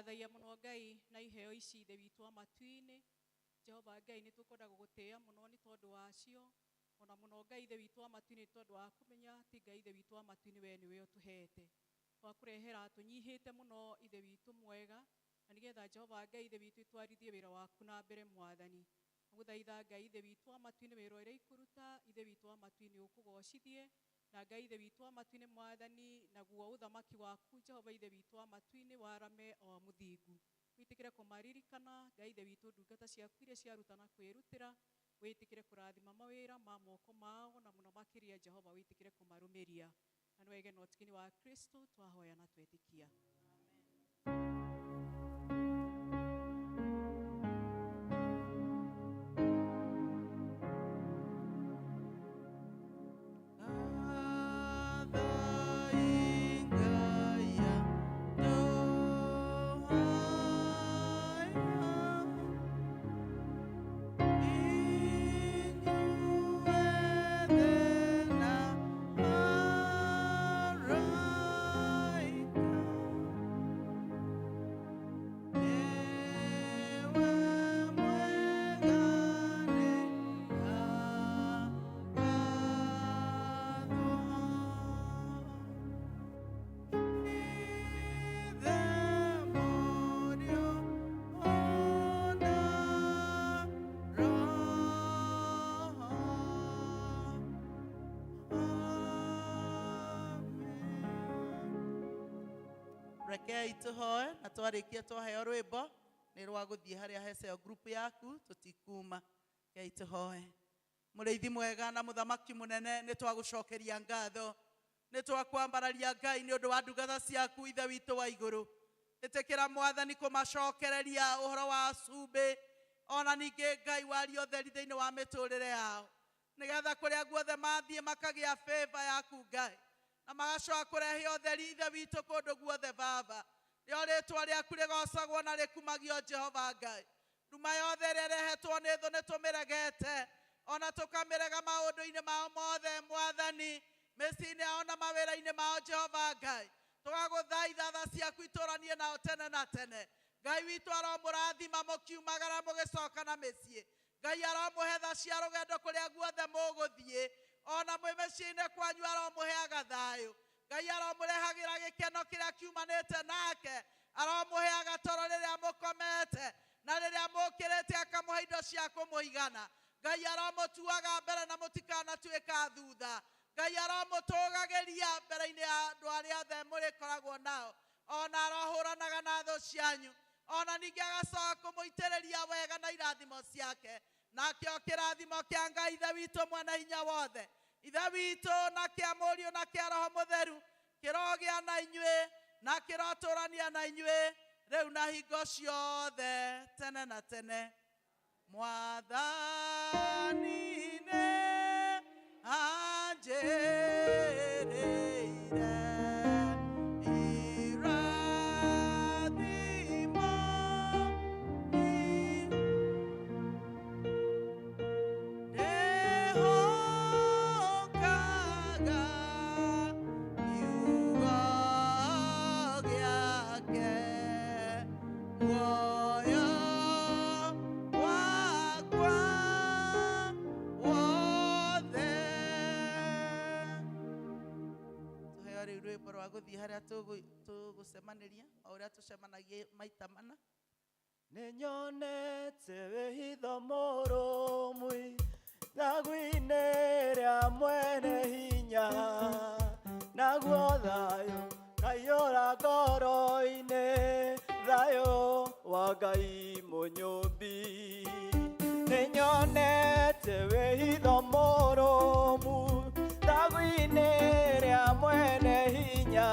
Twagũgathaia mũno Ngai na iheo ici Ithe witũ wa matu-inĩ. Jehova Ngai, nĩ tũkwenda gũgũtĩĩa mũno nĩ tondũ wacio, ona mũno Ngai Ithe witũ wa matu-inĩ nĩ tondũ wa kũmenya atĩ Ngai Ithe witũ wa matu-inĩ we nĩwe ũtũhete. Twakũrehera tũnyihĩte mũno Ithe witũ mwega, na nĩgetha Jehova Ngai Ithe witũ ĩtwarithie wĩra waku na mbere Mwathani. Gũthaitha Ngai Ithe witũ wa matu-inĩ wĩra ũrĩa ikũruta, Ithe witũ wa matu-inĩ ũkũgocithie, na Ngai Ithe witũ wa matu-inĩ Mwathani, naguo ũthamaki waku Jehova Ithe witũ wa matu-inĩ warame o mũthingu. Wĩtĩkĩre kũmaririkana Ngai Ithe witũ ndungata ciaku iria ciaruta na kwĩrutĩra, wĩtĩkĩre kũrathima mawĩra ma moko mao, na mũno makĩria Jehova wĩtĩkĩre kũmarũmĩria. Na nĩwege na ũtigini wa Kristo twahoya na twetĩkia. Rekei tũhoe na twarĩkia twaheo rwĩmbo nĩ rwa gũthiĩ harĩa heceo group yaku tũtikuma. Rekei tũhoe. Mũrĩithi mwega na mũthamaki mũnene, nĩ twagũcokeria ngatho, nĩ twakwambararia Ngai nĩ ũndũ wa ndungata ciaku Ithe witũ wa igũrũ. Ĩtĩkĩra Mwathani kũmacokereria ũhoro wa cumbĩ, ona ningĩ Ngai waria ũtheri thĩinĩ wa mĩtũrĩre yao, nĩgetha kũrĩa guothe mathiĩ makagĩa favor yaku Ngai, na magacoka kũrehe ũtheri Ithe witũ kũndũ guothe Baba. Rĩo rĩtwa rĩaku rĩgocagwo na rĩkumagio Jehova Ngai. Nduma yothe ĩrĩa ĩrehetwo nĩ thũ nĩ tũmĩregete, ona tũkamĩrega maũndũ-inĩ mao mothe Mwathani, mĩciĩ-inĩ yao na mawĩra-inĩ mao Jehova Ngai. Tũgagũthaitha tha ciaku itũranie nao tene na tene. Ngai witũ aromũrathima mũkiumagara mũgĩcoka na mĩciĩ. Ngai aromũhe tha cia rũgendo kũrĩa guothe mũgũthiĩ, ona mwĩ mĩciĩ-inĩ kwanyu aromũheaga thayũ. Ngai aromũrehagĩra gĩkeno kĩrĩa kiumanĩte nake, aromũheaga toro rĩrĩa mũkomete, na rĩrĩa mũkĩrĩte akamũhe indo cia kũmũigana. Ngai aromũtuaga mbere na mũtikanatuĩka thutha. Ngai aromũtũgagĩria mbere-inĩ ya andũ arĩa othe mũrĩkoragwo nao, ona arohũranaga na thũ cianyu, ona ningĩ agacoka kũmũitĩrĩria wega na irathimo ciake. Nakĩo kĩrathimo kĩa Ngai Ithe witũ mwene hinya wothe, Ithe witũ na kĩa Mũriũ na kĩa Roho Mũtheru, kĩrogĩa na inyuĩ na kĩrotũrania na inyuĩ rĩu na hingo ciothe tene na tene. Mwathani nĩ anjĩrĩire irathimo ndĩhokaga kiugo gĩake, muoyo wakwa wothe. Tũheo rĩu rwĩmbo rwa gũthiĩ harĩa tũgũcemanĩria, o ũrĩa tũcemanagia maita mana. Nĩnyonete wĩhitho mũrũmu ithagu-inĩ rĩa mwene hinya, naguo thayũ kaiyũra ngoro-inĩ, thayũ wa Ngai mũnyũmbi. Nĩnyonete wĩhitho mũrũmu ithagu-inĩ rĩa mwene hinya,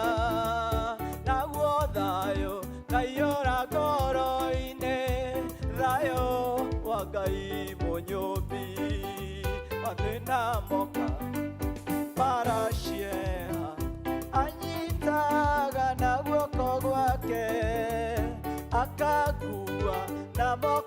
naguo thayũ kaiyũra ngoro-inĩ, thayũ wa Ngai mũnyũmbi. Mathĩna moka maracieha, anyitaga na guoko gwake, akakua na moko